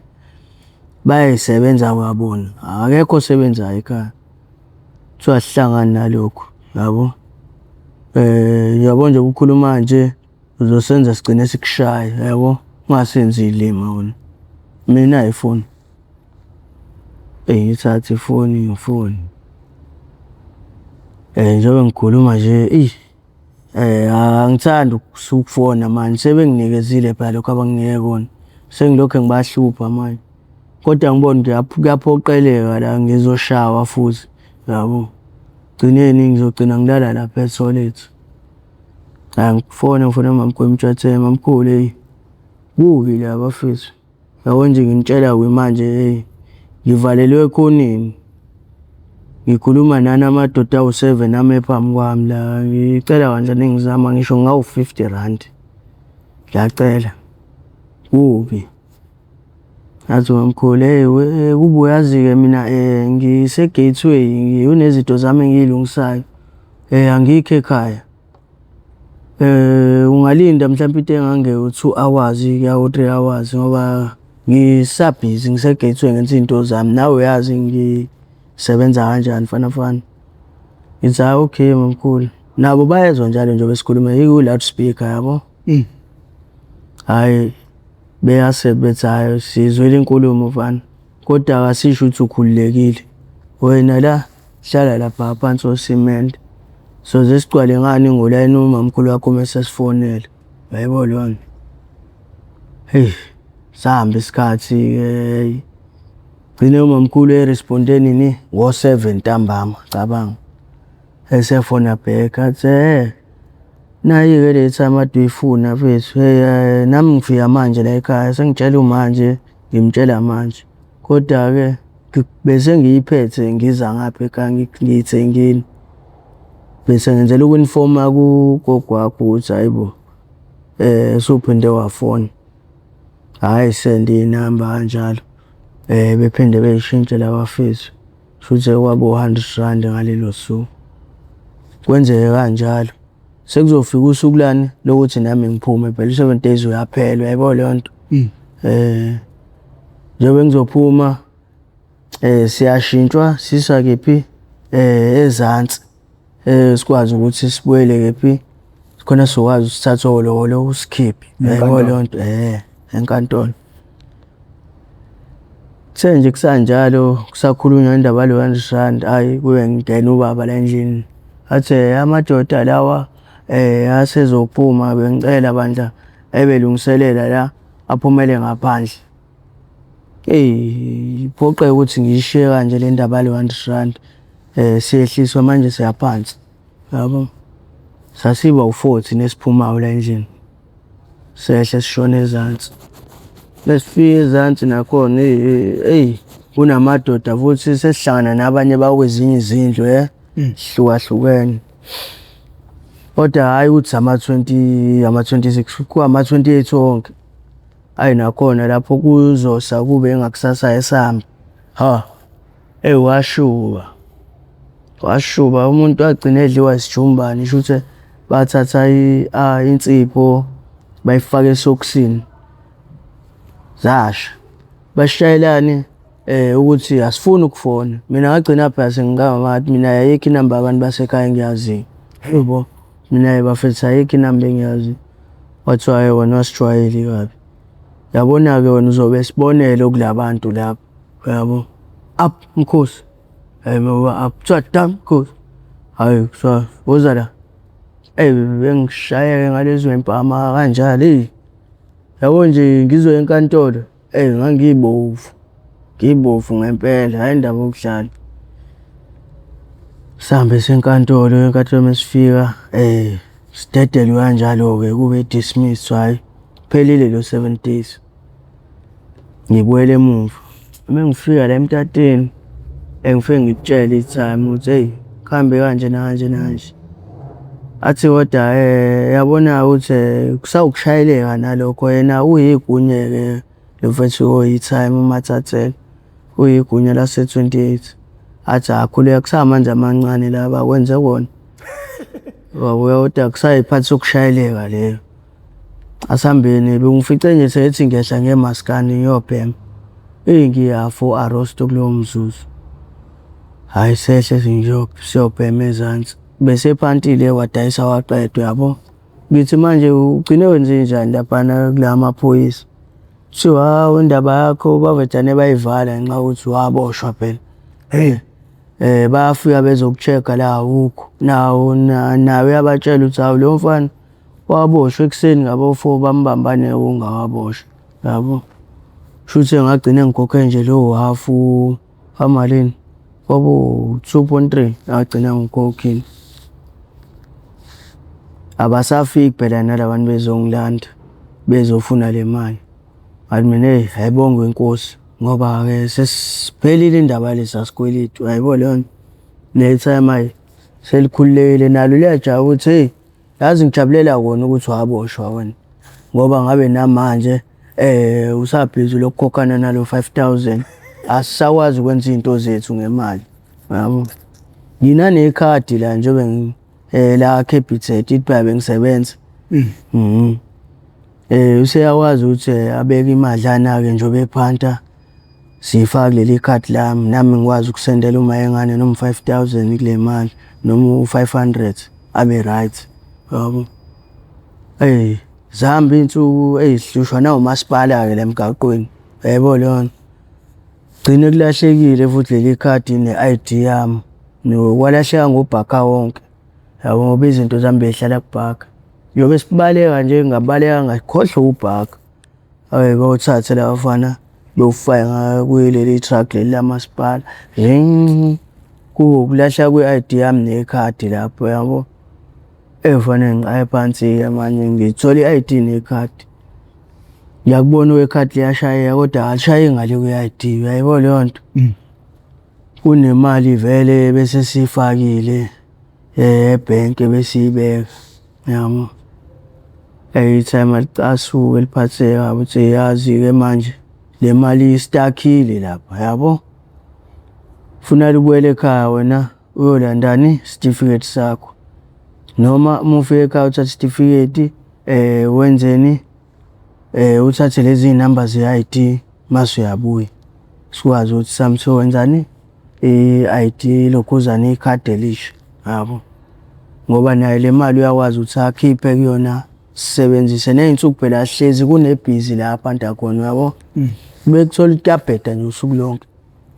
[SPEAKER 1] bayayisebenza kwabona, akekho osebenzayo ekhaya. Kuthiwa asihlangani nalokhu, yabo. Uyabo nje ukukhuluma kanje uzosenza sigcine sikushaya, yabo, ungasenzi iy'lima wena. Mina ifoni. Eyi ngithathe ifoni ngifone. Njengoba ngikhuluma nje eyi angithandi ukufona manje sebenginikezile phela lokhu abanginike kona, sengilokhu ngibahlupha manje. Kodwa ngibone ukuthi kuyaphoqeleka la ngizoshawa futhi, yabo. Ekugcineni ngizogcina ngilala lapha ethoyilethi. Hhayi ngifone ngifonele umamkhulu ngimtshele ukuthi mamkhulu eyi kubi la bafethu. Yabo nje nginitshela manje hheyi ngivalelwe ekhoneni. Ngikhuluma nani amadoda awu-seven ame phambi kwami la, ngicela bandla ningizama ngisho ngawu-fifty rand. Ngiyacela, kubi. Ngathi mamkhulu, hey we kuba uyazi-ke mina ngise-Gateway kunezinto zami engiy'lungisayo, angikho ekhaya. Ungalinda mhlampe into engange-2 hours kuya ku-3 hours ngoba ngisabhizi ngise-Gateway ngenza iy'nto zami, nawe uyazi ngisebenza kanjani fana fana. Ngithi hhayi okay mamkhulu, nabo bayezwa njalo njengoba sikhuluma iku-loudspeaker yabo. Hhayi beyase bethi hhayi siyizwile inkulumo mfana, kodwa asisho ukuthi ukhululekile. Wena la hlala lapha phansi kosimende, soze sigcwale ngani ngolayini umamkhulu wakho uma esesifonela, uyayibona leyo nto? Heyi, sahamba isikhathi-ke gcine umamkhulu e-respond-e nini? Ngo-7 ntambama, cabanga. Esefona back athi hhe, nayi-ke le time ade uyifuna mfethu, hheyi nami ngifika manje la ekhaya sengitshela manje, ngimtshela manje. Kodwa-ke bese ngiyiphethe ngiza ngapha ekhaya ngiyithengile. Bese ngenzela uku-inform-a kugogo wakho ukuthi hhayi bo, usuphinde wafona. Hhayi send iy'namba kanjalo, bephinde bey'shintshe la bafethu. Shuthi kwaba u-hundred rand ngalelo suku. Kwenzeke kanjalo. Sekuzofika usuku lani lokuthi nami ngiphume phela u-7 days uyaphela uyayibona leyo nto. Njengoba ngizophuma siyashintshwa siswa kephi ezansi sikwazi ukuthi sibuyele kephi khona sizokwazi usithathe owolowolo usikhiphe uyayibona leyo nto enkantolo. Kuthe nje kusanjalo kusakhulunywa indaba yalo hundred rand, hhayi kube ngena ubaba la endlini athi amadoda lawa asezophuma bengicela bandla ebelungiselela la aphumele ngaphandle. Eyi iphoqeke ukuthi ngiyishiye kanje le ndaba yalo hundred rand siyehliswa manje siyaphansi yabo. Sasiba u-four thina esiphumayo la endlini, sehle sishone ezansi. Mesifika ezansi nakhona eyi eyi kunamadoda futhi sesihlangana nabanye bakwezinye izindlu hlukahlukene. Kodwa hhayi ukuthi ama-20 ama-26 kuwama-28 wonke. Ayi nakhona lapho kuzosa kube engakusasa esami. Ha, eyi washuba, washuba umuntu wagcina edliwa isijumbane shuthi bathatha insipho bayifaka esokisini zasha. Bashayelani ukuthi asifuni ukufona. Mina ngagcina phela sengicabanga ngathi mina ayikho inamba yabantu basekhaya engiyaziyo. Yebo, mina bafethu ayikho inamba engiyaziyo. Kwathiwa hhayi wena wasijwayeli kabi. Yabona-ke wena uzobe isibonelo kula bantu laba, uyabo. Up mkhosi, hhayi ngoba up, kuthiwa down mkhosi, hhayi kuthiwa woza la. Eyi bengishayeke ngalezo y'mpama kanjalo eyi. Yabo nje ngizwe enkantolo, eyi ngangibovu, ngibovu ngempela, hhayi indaba yokudlala. Sihambe siye enkantolo, enkantolo mesifika sidedelwe kanjalo-ke kube dismiss hhayi kuphelile lo 7 days. Ngibuyele emuva, uma ngifika la emtateni ngifike ngikutshele i-timer ukuthi hheyi kuhambe kanje nakanje nakanje. Athi kodwa yabona ukuthi kusawukushayeleka nalokho yena uyigunya-ke lo mfethu oyi-timer uMathathela, uyigunya lase-28. Athi hha khululeka kusamanzi amancane la bakwenze kona. Kodwa kusayiphathi sokushayeleka leyo. Asihambeni bengifice nje sethi ngiyehla ngemaskandi ngiyobhema. Eyi ngiyafa u-Arosto kulowo mzuzu. Hhayi sehle siyobhema ezansi. Bese ephantile wadayisa waqeda uyabo. Ngithi manje ugcine wenzenjani laphana kula maphoyisa? Kuthiwa hawu indaba yakho bavejane bayivala ngenxa yokuthi waboshwa phela. Hheyi bayafika bezoku-check-a la awukho. Nawo naye uyabatshela ukuthi hawu lo mfana waboshwa ekuseni ngabo-4 bambamba newunga waboshwa, yabo. Shuthi ngagcine ngikhokhe nje lowo hhafu wamalini, kwakuwu-2.3 ngagcina ngikhokhile. Abasafiki phela nala bantu bezongilanda bezofuna le mali. Ngathi mina eyi ayibongwe inkosi ngoba-ke sesiphelile indaba yalesa sikweletu, uyayibona leyo nto. Ne-timer hhayi selikhululekile nalo liyajaha ukuthi hheyi yazi ngijabulela kona ukuthi waboshwa wena ngoba ngabe namanje. Usabhizi lokukhokhana nalo 5000, asisakwazi ukwenza izinto zethu ngemali, yabo. Nginanekhadi la njengoba la Capitec ithi phela bengisebenza. Useyakwazi ukuthi abeke imadlana-ke njengoba ephanta, siyifaka kuleli khadi lami, nami ngikwazi ukusendela uma yengane noma u-5,000 kule mali noma u-500 abe right, yabo. Eyi, zihamba iy'nsuku eyi sihlushwa nawumasipala-ke la emgaqweni, uyayibona leyo nto. Gcine kulahlekile futhi leli khadi ne-I_D yami, kwalahleka ngobhakha wonke, yabo, ngoba izinto zami bey'hlala kubhakha. Njengoba sibaleka nje ngabaleka ngakhohlwa ubhakha. Hhayi bawuthathe la bafana bewufake kuleli truck leli lamasipala. Kuwukulahleka kwe-I_D yami nekhadi lapho, yabo. Eyi kufanele ngiqale phansi-ke manje ngithole i-I_D nekhadi. Ngiyakubona okwekhadi liyashayeka kodwa alishayeki ngale kwe-I_D, uyayibona leyo nto? Kunemali vele bese siyifakile ebhenki besiyibeka, yabo. I-timer licasuke liphatheke kabi ukuthi yazi-ke manje le mali istakhile lapha, yabo. Kufuneka ubuyele ekhaya wena uyolandani isitifiketi sakho, noma uma ufika ekhaya uthathe isitifiketi wenzeni, uthathe lezi iy'namba ze-I_D mase uyabuya. Sikwazi ukuthi sihambe siyokwenzani, i-I_D ilokhuzana ikhadi elisha, yabo. Ngoba nayo le mali uyakwazi ukuthi akhiphe kuyona sisebenzise ney'nsuku phela hlezi kunebhizi la aphanda khona, uyabo. Bekuthola ukuthi kuyabheda nje usuku lonke,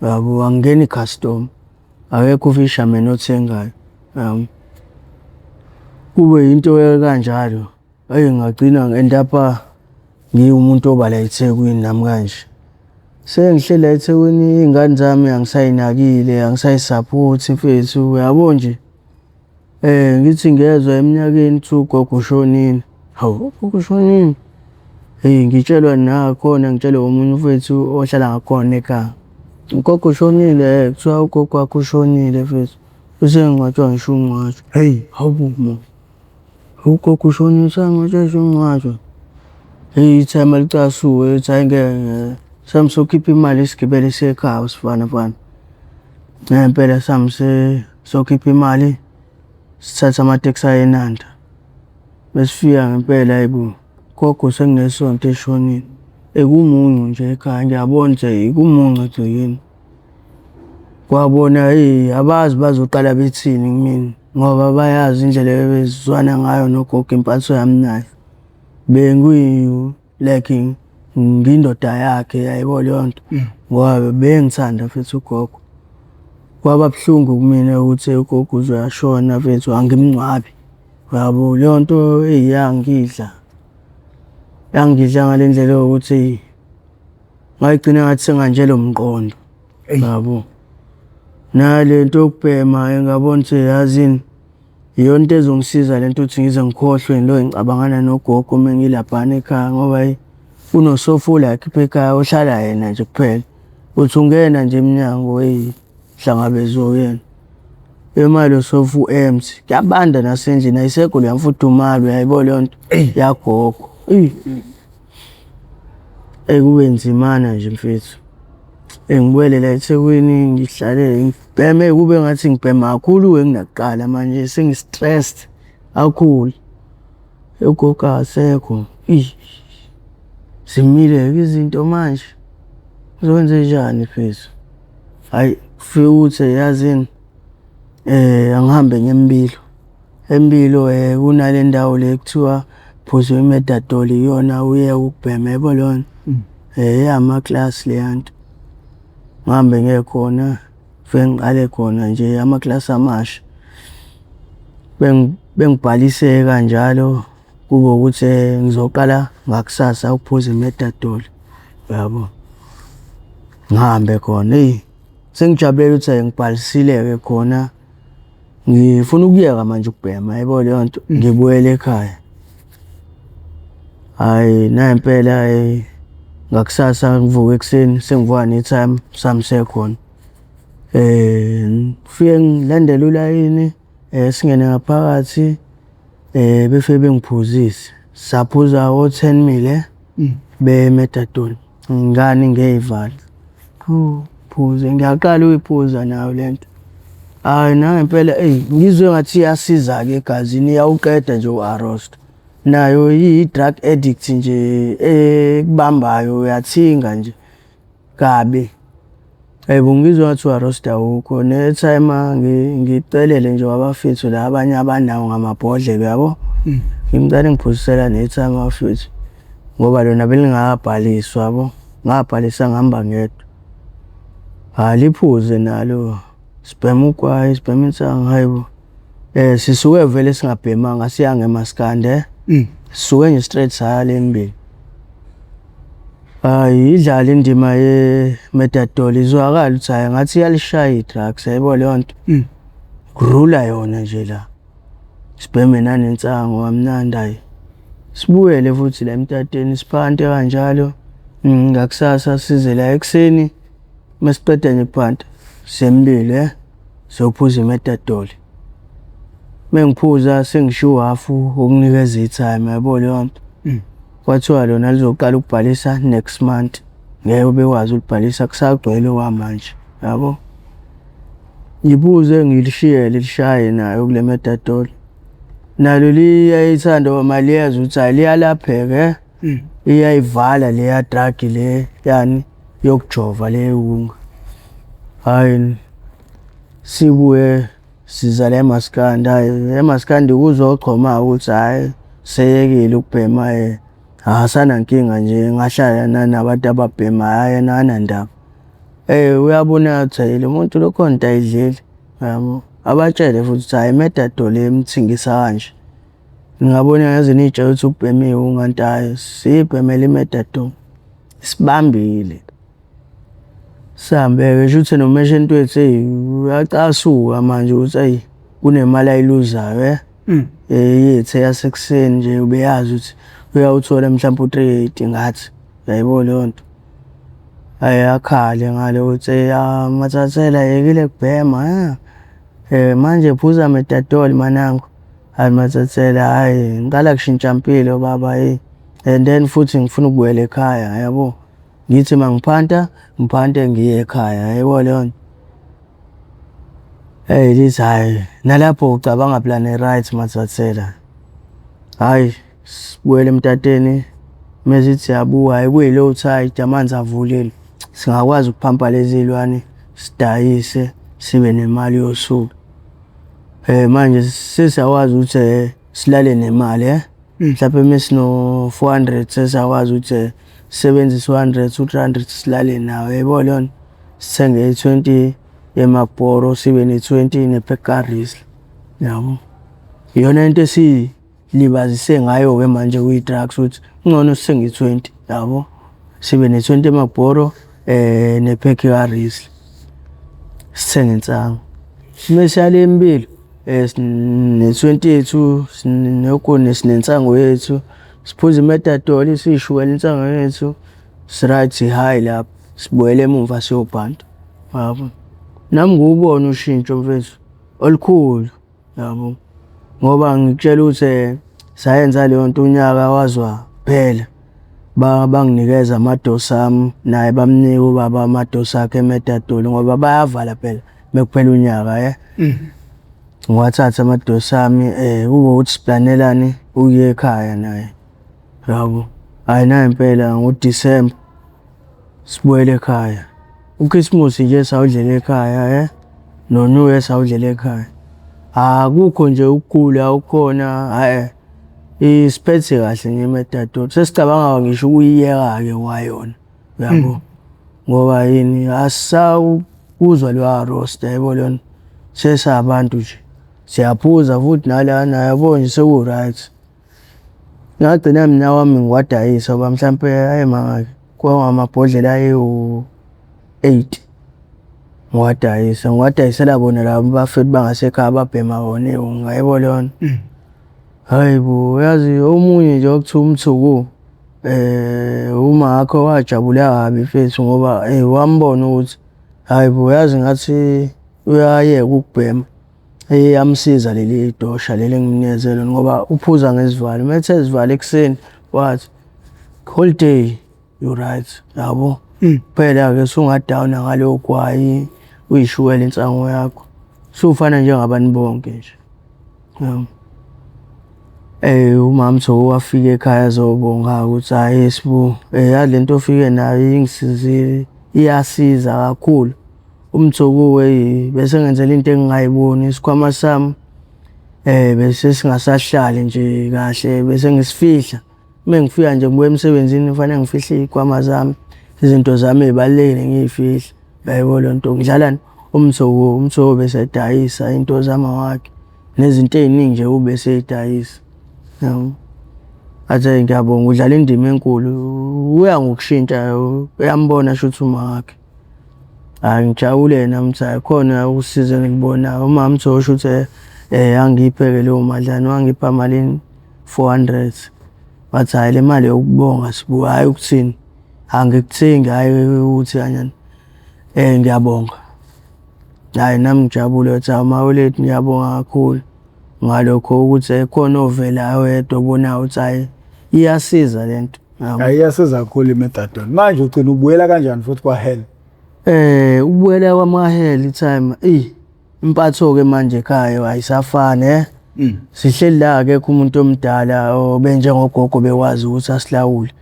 [SPEAKER 1] uyabo, akungeni customer, akekho u-fisherman othengayo, yabo. Kube yinto ekanjalo, eyi ngagcina ngi-end up-a ngiwumuntu oba la eThekwini nami kanje. Sengihleli la eThekwini iy'ngane zami angisay'nakile, angisay'saphothi mfethu, uyabo nje. Ngithi ngiyezwa eminyakeni kuthiwa ugogo ushonile. Hawu, ugogo ushonile? Hheyi ngitshelwa nakhona ngitshelwa omunye umfowethu ohlala ngakhona ekhaya. Ugogo ushonile kuthiwa ugogo wakho ushonile mfethu, usengcwatshwa ngisho ukungcwatshwa. Hheyi, hawu bo, ugogo ushonile usangcwatshwa ngisho ukungcwatshwa. Hheyi i-timer licasuke lithi hhayi ngeke sihambe siyokhipha imali sigibele siye ekhaya usifana fana. Ngempela sihambe siyokhipha imali, sithathe amatekisi aye eNanda. Mesifika ngempela hhayi bo, ugogo sekunesonto eshonile. Kumuncu nje ekhaya ngiyabona ukuthi kumuncu egcekeni. Kwabona eyi abazi bazoqala bethini kumina ngoba bayazi indlela ebesizwana ngayo nogogo impatho yami naye. Like ngiyindoda yakhe, yayibona leyo nto ngoba bengithanda futhi ugogo. Kwaba buhlungu kumina ukuthi ugogo uze washona mfethu angimngcwabi, uyabo. Leyo nto eyi yangidla, yangidla ngale ndlela yokuthi ngayigcina ngathi senganjelwa umqondo, yabo. Nale nto yokubhema ngabona ukuthi yazini iyona into ezongisiza le nto ukuthi ngize ngikhohlwe ngilokhu ngicabangana nogogo uma ngilaphana ekhaya ngoba hheyi kunosofa la khipha ekhaya ohlala yena nje kuphela. Uthi ungena nje emnyango hheyi uhlangabezwe uyena. Ema lo sofa u-empty, kuyabanda nasendlini ayisekho leya mfudumalo, uyayibona leyo nto yagogo. Eyi, eyi kube nzimana nje mfethu. Ngibuyele la eThekwini ngihlale ngibheme kube ngathi ngibhema kakhulu-ke kunakuqala manje sengi-stressed kakhulu. Ugogo akasekho, eyi zimile-ke izinto manje, ngizokwenzenjani mfethu? Hhayi kufike ukuthi yazini angihambe ngiye eMbilo. EMbilo kunale ndawo le ekuthiwa phuza i-methadone iyona uyeke ukubhema, yabo leyo nto? Eyamaklasi leya nto. Ngihambe ngiye khona, ngifike ngiqale khona nje amaklasi amasha. Bengibhalise kanjalo kube ukuthi ngizoqala ngakusasa ukuphuza i-methadone, uyabo. Ngihambe khona, eyi sengijabulela ukuthi ngibhalisile-ke khona, ngifuna ukuyeka manje ukubhema, yabo leyo nto, ngibuyele ekhaya. Hhayi nangempela ngakusasa ngivuke ekuseni sengivuka ne-timer sami sekhona. Ngifike ngilandele ulayini singene ngaphakathi befike bengiphuzise. Saphuza o-10 mil. Be-methadone ngani ngey'valo. Phuze ngiyaqala ukuyiphuza nayo le nto. Hhayi nangempela eyi ngizwe ngathi iyasiza-ke egazini iyawuqeda nje u-arosta. Nayo iyi-drug addict nje ekubambayo uyathinga nje kabi. Yebo ngizwe ngathi u-arosta awukho ne-timer ngicelele nje kwabafethu la abanye abanawo ngamabhodlela uyabo. Ngicela ningiphuzisela ne-timer bafethu ngoba lona belingakabhaliswa yabo. Ngabhalisa ngihamba ngedwa. Hhayi liphuze nalo, sibhema ugwayi, sibhema insangu, hhayi bo. Sisuke vele singabhemanga siyanga emaskandi eh. Sisuke nje straight saya le embili. Hhayi idlala indima ye-methadone izwakala ukuthi hhayi ngathi iyalishaya i-drugs yayibona leyo nto. Kurula yona nje la. Sibheme nanensangu kamnandi hhayi. Sibuyele futhi la emtateni siphante kanjalo. Ngakusasa size la ekuseni mesiqeda nje ukuphanta siyemlilo eh siyophuza i-methadone. Mengiphuza sengishiya uhhafu wokunikeza i-timer yabo leyo nto. Kwathiwa lona lizoqala ukubhalisa next month. Ngeke bekwazi ukulibhalisa kusagcwele okwamanje yabo. Ngiphuze ngilishiye lishaye nayo kule methadone. Nalo liyayithanda ngoba liyezwa ukuthi hhayi liyalapheka eh. Iyayivala leya drug le yani yokujova le yewunga. Hhayi sibuye siza la emaskandi, hhayi emaskandi kuzochoma ukuthi hhayi seyekile ukubhema akasanankinga nje engahlala nanabantu ababhemayo hhayi yena akanandaba. Uyabona ukuthi hhayi lo muntu lo khona into ayidlile yabo. Abatshele futhi ukuthi hhayi i-methadone emthengisa kanje. Ngingabona yazi niy'tshela ukuthi ukubhema iwunga kanti hhayi siyibhemela i-methadone isibambile. Sihambe-ke shuthi nomeshenti wethu eyi uyacasuka manje ukuthi eyi kunemali ayiluzayo eh. Yethu eyasekuseni nje ubeyazi ukuthi uyawuthola mhlampe u-three eighty ngathi, uyayibona leyo nto. Hhayi akhale ngale ukuthi ya Mathathela yekile kubhema manje phuza methadone manangu. Hhayi Mathathela hhayi ngiqala kushintsha mpilo baba hheyi and then futhi ngifuna ukubuyela ekhaya yabo. Ngithi uma ngiphanta, ngiphante ngiye ekhaya yayibona leyo nto. Eyi lithi hhayi nalapho ucabanga plan e-right Mathathela. Hhayi sibuyele emtateni mesithi siyabuka hhayi kuyi-low tide amanzi avulile. Singakwazi ukuphampa lezi iy'lwane sidayise sibe nemali yosuku. Manje sesiyakwazi ukuthi silale nemali eh. Mhlampe mesino 400 sesiyakwazi ukuthi sisebenzise u-hundred, u-300 silale nawo yayibona leyo nto. Sithenge i-20 yeMarlboro sibe ne-20 ne-pack ka-Rizla yabo. Iyona into esiyilibazise ngayo-ke manje kwi-drugs ukuthi kungcono sithenge i-20 yabo. Sibe ne-20 yeMarlboro ne-pack ka-Rizla sithenge insangu. Mesiya le emibili ne-20 yethu sinensangu yethu siphuze i-methadone siyishukela insangu yethu si-right si-high lapho sibuyele emumva siyobhanta yabo. Nami ngiwubone ushintsho mfethu olukhulu yabo ngoba ngikutshela ukuthi sayenza leyo nto unyaka waze waphela. Banginikeza amadosi ami naye bamnika ubaba amadosi akhe e-methadone ngoba bayavala phela mekuphela unyaka eh. Ngiwathathe amadosi ami kube ukuthi siplanelani ukuya ekhaya naye yabo. Hhayi nangempela ngoDisemba sibuyele ekhaya. Ukhisimusi nje sawudlela ekhaya eh no-New Year sawudlela ekhaya. Akukho nje ukugula okukhona hhayi isiphethe kahle nje i-methadone. Sesicabanga ngisho ukuyiyeka-ke kwayona uyabo ngoba yini asisawuzwa loya roster yabo lona sesabantu nje siyaphuza futhi nalana yabo nje seku-right. Ngagcina mina wami ngiwadayisa ngoba mhlampe ayemangaki kwakungamabhodlela ayewu-eight ngiwadayisa ngiwadayisela bona laba bafethu bangasekhaya ababhema wona iwunga yabo leyo nto. Hhayi bo uyazi omunye nje okuthiwa uMthuku umakho wajabula kabi mfethu ngoba wambona ukuthi hhayi bo yazi ngathi uyayeka ukubhema. Iyamsiza leli dosha leli engimnikeze lona ngoba uphuza ngezivalo. Uma ethe ezivalo ekuseni wathi holiday. You right, yabo. Phela-ke sungadawuna ngalowo gwayi, uyishuwele insango yakho. Sufana njengabantu bonke nje. Yabo. Umama Thoko wafika ekhaya azobonga ukuthi hhayi Sbu, yazi le nto ofike nayo ingisizile, iyasiza kakhulu. UMthoko eyi bese ngenzela into engingayiboni, isikhwama sami bese singasahlali nje kahle bese ngisifihla. Uma ngifika nje ngibuya emsebenzini kufanele ngifihle iy'khwama zami, izinto zami ey'balulekile ngiy'fihle. Uyayibona leyo nto? Ngidlalani? UMthoko, uMthoko bese edayisa iy'nto zama wakhe nezinto ey'ningi nje ubese ey'dayisa. Yabo. Athi hhayi ngiyabonga udlala indima enkulu, uya ngokushintsha uyambona shuthi uma wakhe. Hhayi ngijabule nami ukuthi hhayi khona usizo engilibonayo. Umama uthi osho ukuthi angiphe-ke leyo madlana, wangipha malini? 400. Wathi hhayi le mali yokubonga Sbu, hhayi ukuthini, angikuthengi hhayi ukuthi kanjani. Ngiyabonga. Hhayi nami ngijabule ukuthi hawu maweleti ngiyabonga kakhulu ngalokho ukuthi khona ovelayo yedwa obonayo ukuthi hhayi iyasiza le nto.
[SPEAKER 2] Hayi iyasiza kakhulu i-methadone. Manje ugcina ubuyela kanjani futhi kwa-hell?
[SPEAKER 1] Ukubuyela kwami kwa-hell i-timer, eyi impatho-ke manje ekhaya ayisafani eh. Sihleli la akekho umuntu omdala obenjengogogo bekwazi ukuthi asilawule.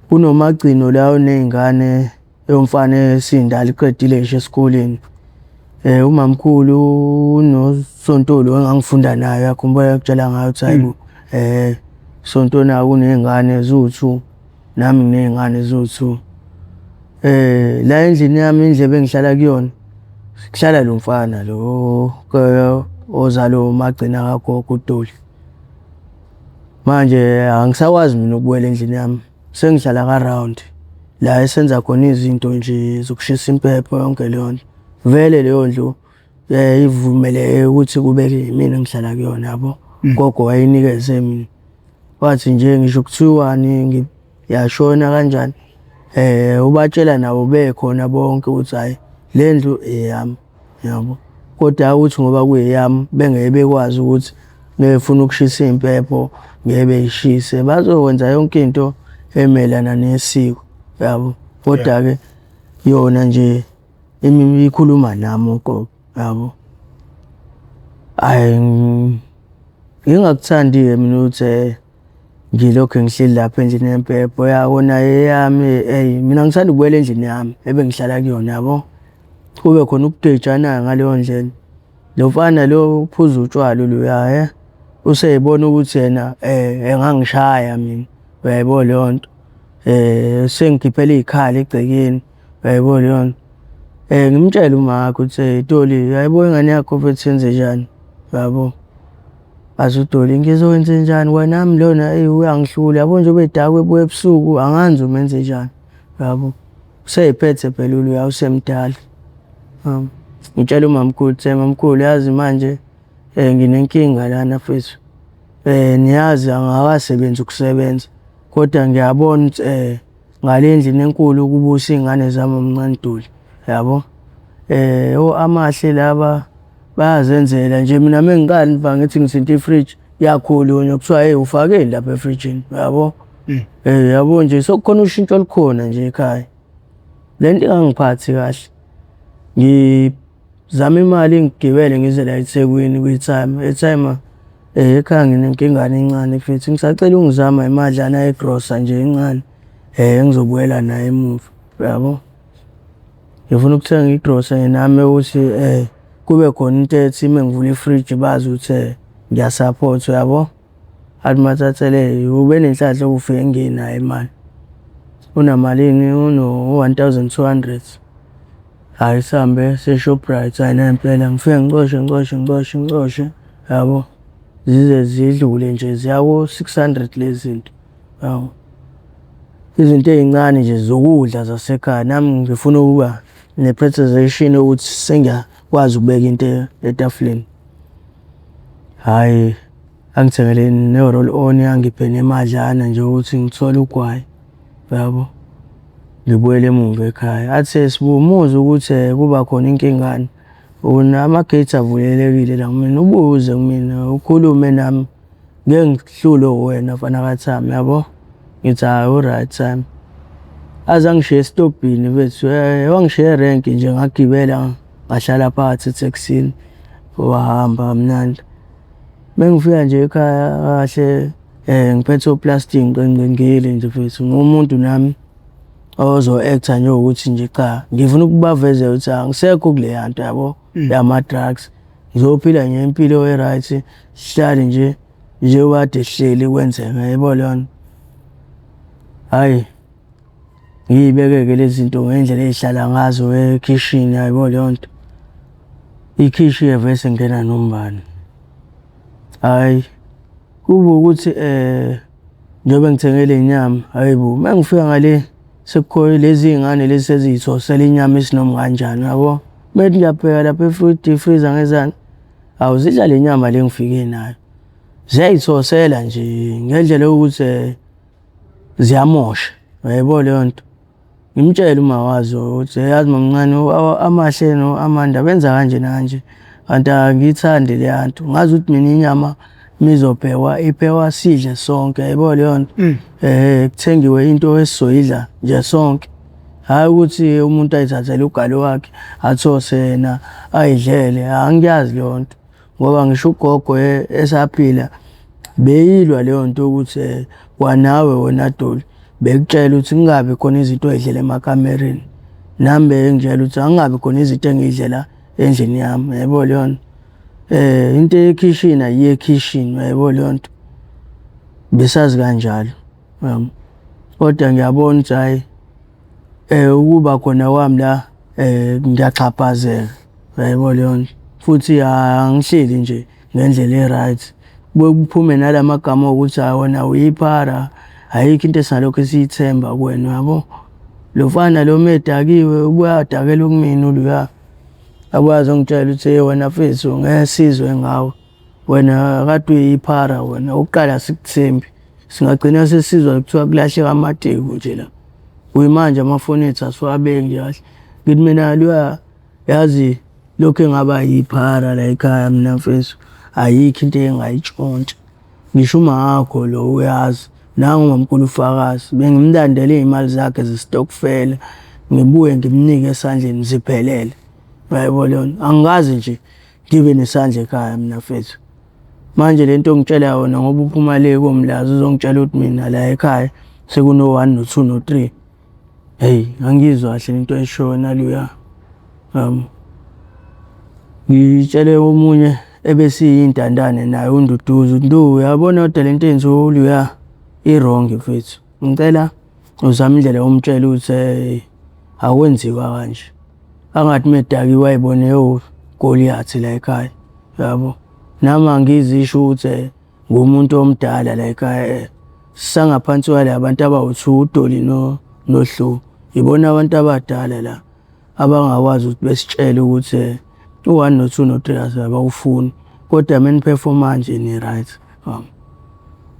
[SPEAKER 1] Kunomagcino la oney'ngane yomfana esindala iqedile ngisho esikoleni. Umamkhulu unoSontolo engangifunda naye uyakhumbula ngakutshela ngaye ukuthi hhayi bo Sonto naye uney'ngane eziwu-two, nami nginey'ngane eziwu-two. La endlini yami indlu ebengihlala kuyona, kuhlala lo mfana lo ozalwa umagcina kagogo uDolly. Manje angisakwazi mina ukubuyela endlini yami. Sengihlala ka-round la esenza khona izinto nje zokushisa impepho yonke leyo nto. Vele leyo ndlu ivumeleke ukuthi kube yimina engihlala kuyona yabo. Ugogo wayeyinikeze mina. Wathi nje ngisho kuthiwani ngiyashona kanjani ubatshela nabo bekhona bonke ukuthi hhayi le ndlu eyami. Yabo. Kodwa ukuthi ngoba kuyeyami bengeke bekwazi ukuthi befuna ukushisa iy'mpepho ngeke bey'shise bazokwenza yonke into emelana nesiko yabo. Kodwa-ke yona nje ikhuluma nami uqobo yabo. Hhayi ngingakuthandi-ke mina ukuthi ngilokhu ngihleli lapha endlini yempepho ya kona eyami eyi mina ngithanda ukubuyela endlini yami ebengihlala kuyona yabo. Kube khona ukugejana ngaleyo ndlela. Lo mfana lo uphuza utshwala loya useyibona ukuthi yena engangishaya mina, uyayibona leyo nto. Sengikhiphela iy'khala egcekeni, uyayibona leyo nto. Ngimtshele umakhe ukuthi Doli, uyayibona ingane yakho mfethu yenzenjani, uyabo. Athi uDolly ngizokwenzenjani kwanami lona eyi uyangihlula yabo nje ubedakwa ebuya ebusuku angazi umenzenjani yabo. Useyiphethe phela uluya usemdala. Ngitshela umamkhulu ukuthi mamkhulu yazi manje nginenkinga lana mfethu. Niyazi angakasebenzi ukusebenza kodwa ngiyabona ukuthi ngale ndlini enkulu kubusa iy'ngane zami omncane Doli yabo. O-Amahle laba bayazenzela nje mina uma ngiqala ngiva ngithi ngithinta ifriji kuyakhulunywa kuthiwa hheyi ufakeni lapha efrijini yabo. Yabo nje sekukhona ushintsho olukhona nje ekhaya. Le nto ingangiphathi kahle. Ngizama imali ngigibele ngize la eThekwini kwi-timer, e-timer ekhaya nginenkingana encane mfethu ngisacela ungizama imadlana yegrosa nje encane engizobuyela nayo emuva, uyabo? Ngifuna ukuthenga igrosa nami ukuthi kube khona into ethi uma ngivula ifriji bazi ukuthi ngiyasaphotha, uyabo? Athi Mathathele ube nenhlanhla yokufika ngingenayo imali. Unamalini? Uno-one thousand two hundred. Hhayi sihambe siye e-Shoprite, hhayi nangempela ngifike ngicoshe ngicoshe ngicoshe ngicoshe yabo, zize zidlule nje ziya ko-six hundred lezi zinto, yabo. Izinto ey'ncane nje zokudla zasekhaya nami ngifuna ukuba ne-presentation yokuthi sengiyakwazi ukubeka into etafuleni. Hhayi angithengele ne-roll on angiphe nemadlana nje ukuthi ngithole ugwayi, yabo. Ngibuyele emuva ekhaya. Athi Sbu umuzwa ukuthi kuba khona inkingana, ama-gate avulelekile la kumina, ubuye uze kumina ukhulume nami, ngeke ngihlulwe uwena mfana kaThami, yabo. Ngithi hhayi u-right Thami. Aze angishiye esitobhini mfethu, wangishiya erenki nje ngagibela ngahlala phakathi ethekisini wahamba kamnandi. Mengifika nje ekhaya kahle ngiphethe oplastiki ngingcingile nje mfethu ngumuntu nami ozo-act-a njengokuthi nje cha ngifuna ukubavezela ukuthi angisekho kuleya nto yabo yama-drugs. Ngizophila nje impilo e-right, sihlale nje njengoba kade sihleli kwenzeka yebo leyo nto. Hhayi ngiy'beke-ke lezi zinto ngendlela ey'hlala ngazo ekhishini yabo leyo nto. Ikhishi-ke vese ngena nombani. Hhayi kube ukuthi njengoba ngithenge le nyama, hhayi bo uma ngifika ngale sekukhona lezi iy'ngane lezi seziy'thosela inyama isinoma kanjani yabo. Uma ngithi ngiyabheka lapha e-deep freezer ngezansi, awu zidla le nyama le engifike nayo. Ziyay'thosela nje ngendlela yokuthi ziyamosha, uyayibona leyo nto. Ngimtshele uma wazo ukuthi yazi mamncane Amahle no-Amanda benza kanje nakanje, kanti angiyithandi leya nto. Ngazi ukuthi mina inyama uma izophekwa iphekwa sidle sonke, yayibona leyo nto. Kuthengiwe into esizoyidla nje sonke, hhayi ukuthi umuntu ayithathele ugalo wakhe athose yena ayidlele, angiyazi leyo nto. Ngoba ngisho ugogo esaphila beyilwa leyo nto ukuthi kwanawe wena Doli bekutshela ukuthi kungabi khona izinto oy'dlela emakamereni. Nami bengitshela ukuthi angingabi khona izinto engiy'dlela endlini yami, uyayibona leyo nto. Into eyekhishini ayiye ekhishini, uyayibona leyo nto. Besazi kanjalo, uyabo. Kodwa ngiyabona ukuthi hhayi ukuba khona kwami la ngiyaxhaphazeka, uyayibona leyo nto. Futhi angihleli nje ngendlela e-right. Kubuye kuphume nala magama okuthi hhayi wena uyiphara, ayikho into esingalokhu siyithemba kuwena, uyabo. Lo mfana lo uma edakiwe ubuye adakelwe kumina uluya. Abuye azongitshela ukuthi hheyi wena mfethu ngeke sizwe ngawe, wena kade uyiphara wena, okokuqala asikuthembi. Singagcina sesizwa kuthiwa kulahleka amateku nje la. Kuyimanje amafoni ethu asiwabeki nje kahle. Ngithi mina luya yazi lokhu engaba yiphara la ekhaya mina mfethu ayikho into engayitshontsha. Ngisho umawakho lo uyazi, nangu umamkhulu ufakazi. Bengimlandela iy'mali zakhe zesitokufela, ngibuye ngimnike esandleni ziphelele. Uyayibona leyo nto? Angikaze nje ngibe nesandla ekhaya mina mfethu. Manje le nto ongitshela yona ngoba uphuma le koMlazi uzongitshela ukuthi mina la ekhaya sekuno-one no-two no-three. Hheyi, angiyizwa kahle lento oyishoyo naluya. Ngitshele omunye ebesiyintandane naye uNduduzo ukuthi Ndu uyabona kodwa lento eyenziwa uluya i-wrong mfethu. Ngicela uzame indlela yomtshela ukuthi hey akwenziwa kanje. Angathi medakiwe ayibone ewuGoliath la ekhaya, yabo. Nami angizisho ukuthi ngumuntu omdala la ekhaya sisangaphansi kwala abantu abawu-two uDolly noHlu. Ibona abantu abadala la abangakwazi ukuthi besitshele ukuthi u-one no-two no-three abawufuni kodwa uma ni-perform-a nje ni-right.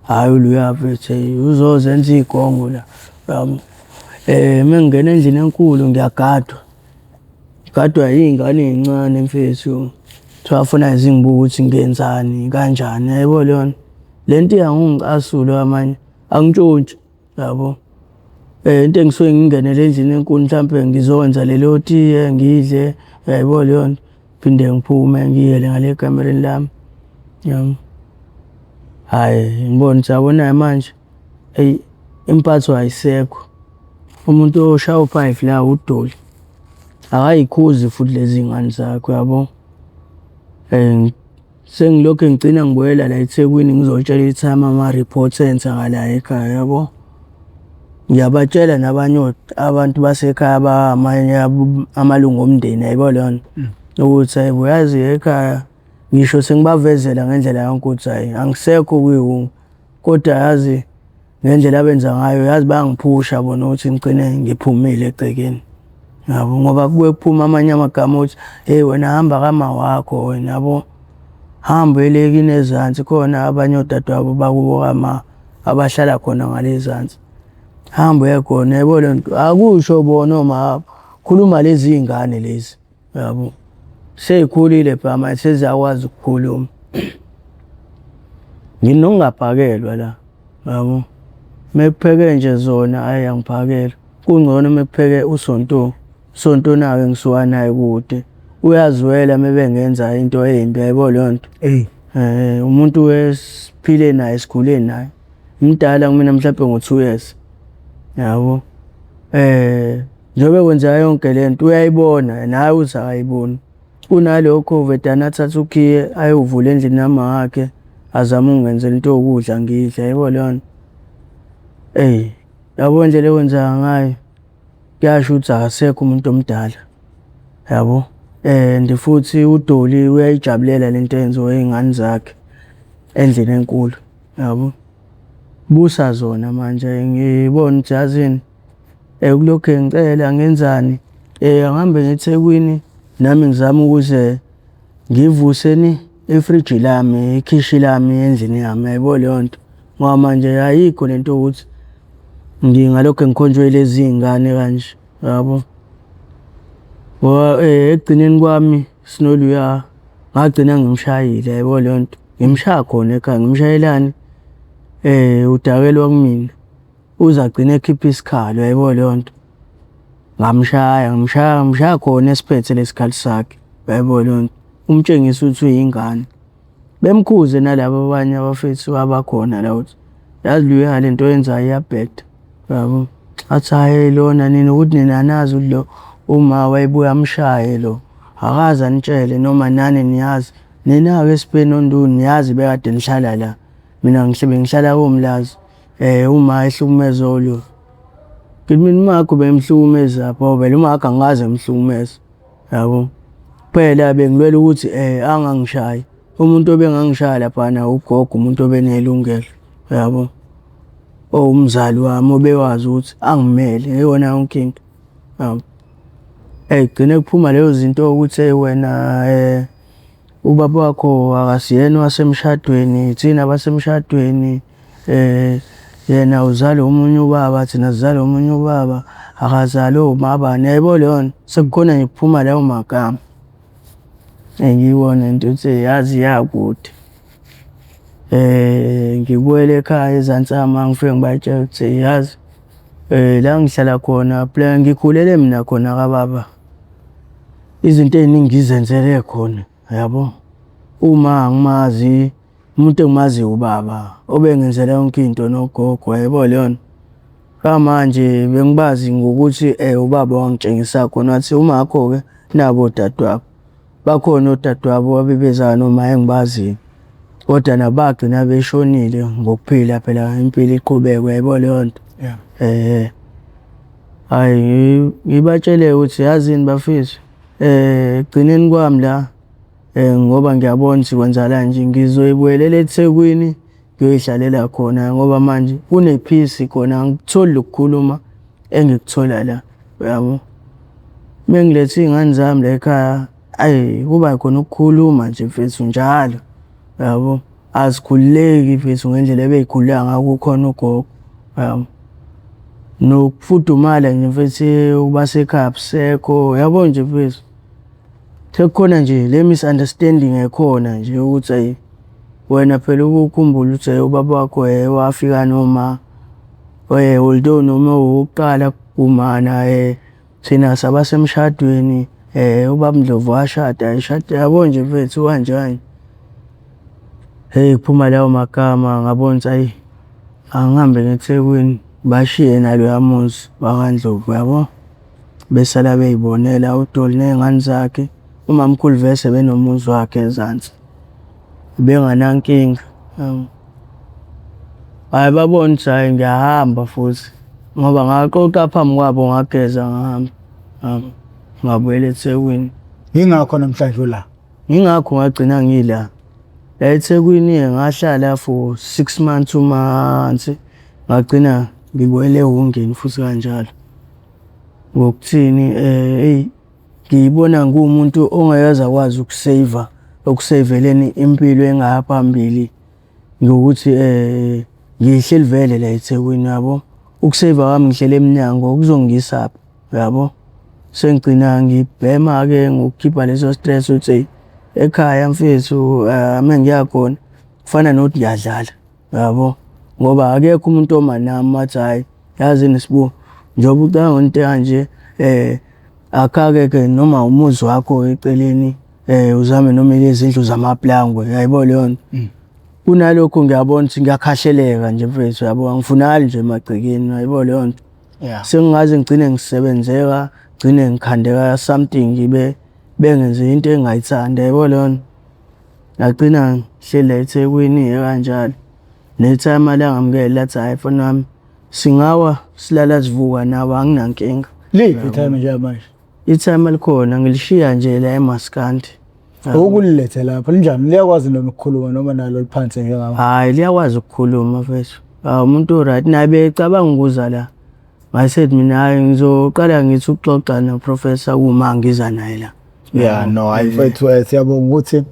[SPEAKER 1] Hhayi uluya mfethu uzozenza igongo la, uyabo. Uma ngingena endlini enkulu ngiyagadwa, ngigadwa iy'ngane ey'ncane mfethu, kuthiwa funa zingibuke ukuthi ngenzani kanjani, yayibona leyo nto. Le nto iyangicasula manje, angitshontshi yabo. Into engisuke ngingenele endlini enkulu mhlampe ngizokwenza lelo tiye ngidle, uyayibona leyo nto. Phinde ngiphume ngiyele ngale ekamereni lami, yabo. Hhayi ngibone ukuthi yabona-ke manje eyi impatho ayisekho. Umuntu oshaya u-five la uDolly, akayikhuzi futhi lezi ngane zakhe uyabo. Sengilokhu ngigcina ngibuyela la eThekwini ngizotshela i-timer ama-reports enzakalayo ekhaya yabo. Ngiyabatshela nabanye abantu basekhaya abamanye amalungu omndeni yayibona leyo nto ukuthi hhayi bo yazi ekhaya ngisho sengibavezela ngendlela yonke ukuthi hhayi angisekho kwiwungu kodwa yazi ngendlela abenza ngayo yazi bayangiphusha bona ukuthi ngigcine ngiphumile egcekeni. Yabo ngoba kubuye kuphume amanye amagama ukuthi hey wena hamba kama wakho wena yabo. Hamba uye kini ezansi khona abanye odadewabo bakubo kama abahlala khona ngale ezansi. Hamba uye khona yabo le nto akusho bona omama khuluma lezi iy'ngane lezi yabo. Sey'khulile phela manje seziyakwazi ukukhuluma. Nginokungabhakelwa la yabo. Mekupheke nje zona hhayi angiphakelwa. Kungcono uma kupheke uSonto. Sonto nawe ngisuka naye kude. Uyazwela uma bengenza into embi yayibona leyo nto.
[SPEAKER 2] Ey.
[SPEAKER 1] Umuntu esiphile naye sikhule naye. Mdala kumina mhlampe ngo-2 years. Yabo. Njengoba kwenzeka yonke lento uyayibona naye uthi akayiboni. Kunalokho vedane athathe ukhiye ayovula endlini yamawakhe azame ukungenzela into yokudla ngidle yabo leyo nto. Eyi, yabo indlela ekwenzeka ngayo kuyasho ukuthi akasekho umuntu omdala yabo. And futhi uDolly uyayijabulela lento eyenziwa iy'ngane zakhe endlini enkulu yabo. Busa zona manje ngibona ukuthi yazini kulokhu ngicela ngenzani angihambe ngiye eThekwini nami ngizame ukuze ngivuse ifriji lami, ikhishi lami endlini yami yayibona leyo nto. Ngoba manje ayikho lento yokuthi ngingalokhu ngikhonjwe yilezi iy'ngane kanje yabo. Ngoba ekugcineni kwami sinoluya ngagcina ngimshayile yayibona leyo nto. Ngimshaya khona ekhaya, ngimshayelani? Udakelwa kumina. Uze agcine ekhipha isikhalo yayibona leyo nto. Ngamshaya, ngimshaya, ngimshaya khona esiphethe lesikhali sakhe, uyayibona leyo nto. Umtshengisa ukuthi uyingane. Bemkhuze nalaba abanye abafethu abakhona la ukuthi yazi luya le nto oyenzayo iyabheda, yabo. Athi hhayi lona nina ukuthi nina anazi ukuthi lo uma wayebuye amshaye lo, akaze anitshele noma nani niyazi. Nina-ke Siphe noNdunu niyazi bekade nihlala la, mina bengihlala koMlazi uma ehlukumeza olo. Ngithi mina umakho bengimhlukumeza pho vele umakho angikaze ngimhlukumeze, yabo. Kuphela bengilwela ukuthi angangishayi. Umuntu obengangishaya laphana ugogo umuntu obenelungelo, yabo. Owumzali wami obewazi ukuthi angimele eyona yonke into, yabo. Gcine kuphuma leyo zinto ukuthi wena ubaba wakho akasiyena owasemshadweni, thina abasemshadweni yena uzalwa omunye ubaba, thina sizalwa omunye ubaba, akazalwa umabani, yayibona leyo nto. Sekukhona nje kuphuma layo magama. Ngiyibone into ukuthi yazi iyakude. Ngibuyele ekhaya ezansi ngifike ngibatshele ukuthi yazi la ngihlala khona phela ngikhulele mina khona kababa. Izinto ey'ningi ngizenzele khona yabo. Uma angimazi umuntu engimaziyo ubaba obengenzela yonke into nogogo yayibona leyo nto. Kwamanje bengibazi ngokuthi ubaba wangitshengisa khona wathi umakho-ke nabo odadewabo. Bakhona odadewabo abebezana noma engibaziyo kodwa nabo bagcina beshonile ngokuphila phela impilo iqhubeke uyayibona leyo nto.
[SPEAKER 2] Yeah.
[SPEAKER 1] Hhayi ngibatshele ukuthi yazini bafethu ekugcineni kwami la ngoba ngiyabona ukuthi kwenzakalani nje ngizoyibuyelela eThekwini ngiyoyihlalela khona ngoba manje kune-peace khona angikutholi lokukhuluma engikuthola la, uyabo. Uma ngilethe iy'ngane zami la ekhaya, ayi kuba khona ukukhuluma nje mfethu njalo, uyabo. Azikhululeki mfethu ngendlela ebey'khululeka ngayo kukhona ugogo, uyabo. Nokufudumala nje mfethu ukuba sekhaya akusekho, uyabo nje mfethu. Sekukhona nje le misunderstanding ekhona nje ukuthi ayi wena phela ukukhumbula ukuthi ubaba wakho wafika noma although noma owokuqala kumana thina sabasemshadweni ubaba Ndlovu washada eshada yabo nje mfethu kanje kanje. Hey kuphuma lawo magama ngabona ukuthi ayi angihambe ngiye eThekwini bashiye naloya muzi wakwaNdlovu yabo. Besala bey'bonela uDolly ney'ngane zakhe, umamkhulu vese benomuzi wakhe ezansi, benganankinga. Hhayi babona ukuthi hhayi ngiyahamba futhi ngoba ngaqoqa phambi kwabo ngageza ngahamba, ngabuyela eThekwini.
[SPEAKER 2] Yingakho namhlanje ula.
[SPEAKER 1] Yingakho ngagcina ngila. La eThekwini-ke ngahlala for 6 months, 2 months, ngagcina ngibuyele ehungeni futhi kanjalo. Ngokuthini eyi ngiyibona ngiwumuntu ongeke akwazi ukuseyiva, ekuseyiveleni impilo engaphambili ngokuthi ngihleli vele la eThekwini yabo. Ukuseyiva kwami ngihleli emnyango kuzongisaphi uyabo. Sengigcina ngibhema-ke ngokukhipha leso stress ukuthi eyi ekhaya mfethu uma ngiya khona kufana nokuthi ngiyadlala uyabo. Ngoba akekho umuntu oma nami wathi hhayi yazini Sbu Njengoba ucabanga into kanje akhake-ke noma umuzi wakho eceleni uzame noma izindlu zamaplangwe, yayibona leyo nto. Kunalokho ngiyabona ukuthi ngiyakhahleleka nje mfethu yabo, angifunakali nje emagcekeni, yayibona leyo nto. Sengingaze ngigcine ngisebenzeka, ngigcine ngikhandeka something ngibe bengenze into engingayithandi, yayibona leyo nto. Ngagcina ngihleli la eThekwini-ke kanjalo. Nethayima langamukela lathi hhayi mfana wami singawa silala sivuka nawe anginankinga.
[SPEAKER 2] Liphi ithayima njengamanje?
[SPEAKER 1] Ithayima likhona ngilishiya nje la eMaskandi.
[SPEAKER 2] Ukulilethe lapha linjani? Liyakwazi noma ukukhuluma noma nalo liphansi njengawe?
[SPEAKER 1] Hhayi liyakwazi ukukhuluma mfethu. Hawu umuntu o-right naye becabanga ukuza la. Ngasethi mina hhayi ngizoqala ngithi ukuxoxa no-professor uma ngiza naye la.
[SPEAKER 2] Yeah, no, hayi mfethu siyabonga ukuthi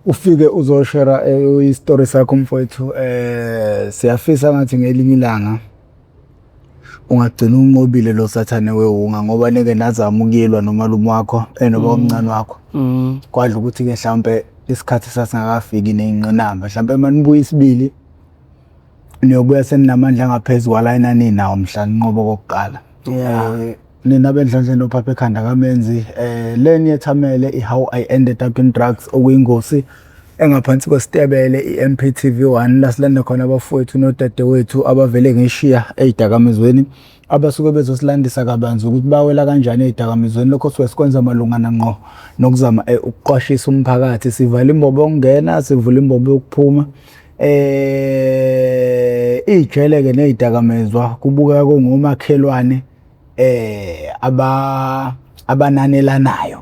[SPEAKER 2] ufike uzoshera isitori sakho mfowethu. Siyafisa ngathi ngelinye ilanga ungagcina unqobile lo sathane wewunga ngoba nike nazama ukuyilwa nomalume wakho nobabamncane wakho. Kwadla ukuthi-ke mhlawumpe isikhathi sasingakafiki ney'ngqinamba mhlawumpe uma nibuya isibili niyobuya seninamandla angaphezu kwala enaninawo mhla ninqoba okokuqala.
[SPEAKER 1] Yeah.
[SPEAKER 2] Nina bendlondle nophapha ekhanda kamenzi le niyethamele i-How I Ended Up in Drugs okuyingosi engaphansi kwesitebele i-MPTV 1 la silanda khona abafowethu nodadewethu abavele ngeshiya ey'dakamizweni abasuke bezosilandisa kabanzi ukuthi bawela kanjani ey'dakamizweni. Lokho suke sikwenza malungana ngqo nokuzama ukuqwashisa umphakathi. Sivala imbobo yokungena, sivula imbobo yokuphuma. Ijele-ke ney'dakamizwa kubukeka kungomakhelwane abananelanayo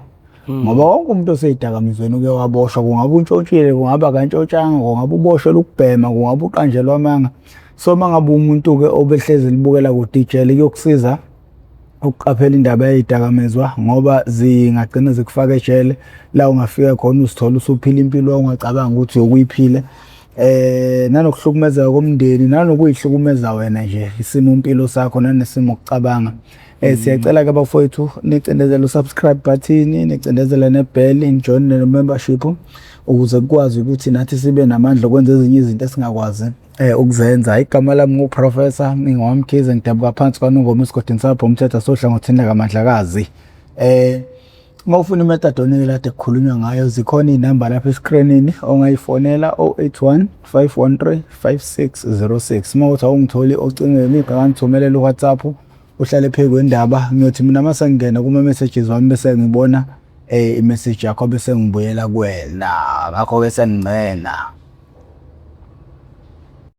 [SPEAKER 2] ngoba wonke umuntu osey'dakamizweni uke waboshwa, kungabe untshontshile, kungabe akantshontshanga, kungabe uboshelwe ukubhema, kungabe uqanjelwe amanga. So uma ngabe umuntu-ke obehlezi elibukela kude ijele kuyokusiza ukuqaphela indaba yey'dakamizwa ngoba zingagcina zikufaka ejele la ungafika khona uzithole usuphila impilo ongacabanga ukuthi uyokuyiphila. Nanokuhlukumezeka komndeni nanokuyihlukumeza wena nje isimo impilo sakho nanesimo ukucabanga. Siyacela-ke bafowethu nicindezele u-subscribe button, nicindezele ne-bell, nijoyine ne-membership ukuze kukwazi ukuthi nathi sibe namandla okwenza ezinye izinto esingakwazi ukuzenza. Igama lami ngu-Professor ngingowaMkhize, ngidabuka phansi kwaNongoma esigodini sakho umthetho sohlangothini lakaMandlakazi. Uma ufuna i-methadone kade kukhulunywa ngayo zikhona iy'namba lapha eskrinini ongayifonela 081 513 5606. Uma uthi awungitholi ocingweni ngangithumelela u-WhatsApp uhlale phezu kwendaba. Ngiyothi mina uma sengingena kuma-messages wami bese ngibona i-message yakho bese ngibuyela kuwena. Ngakho-ke sengingcena.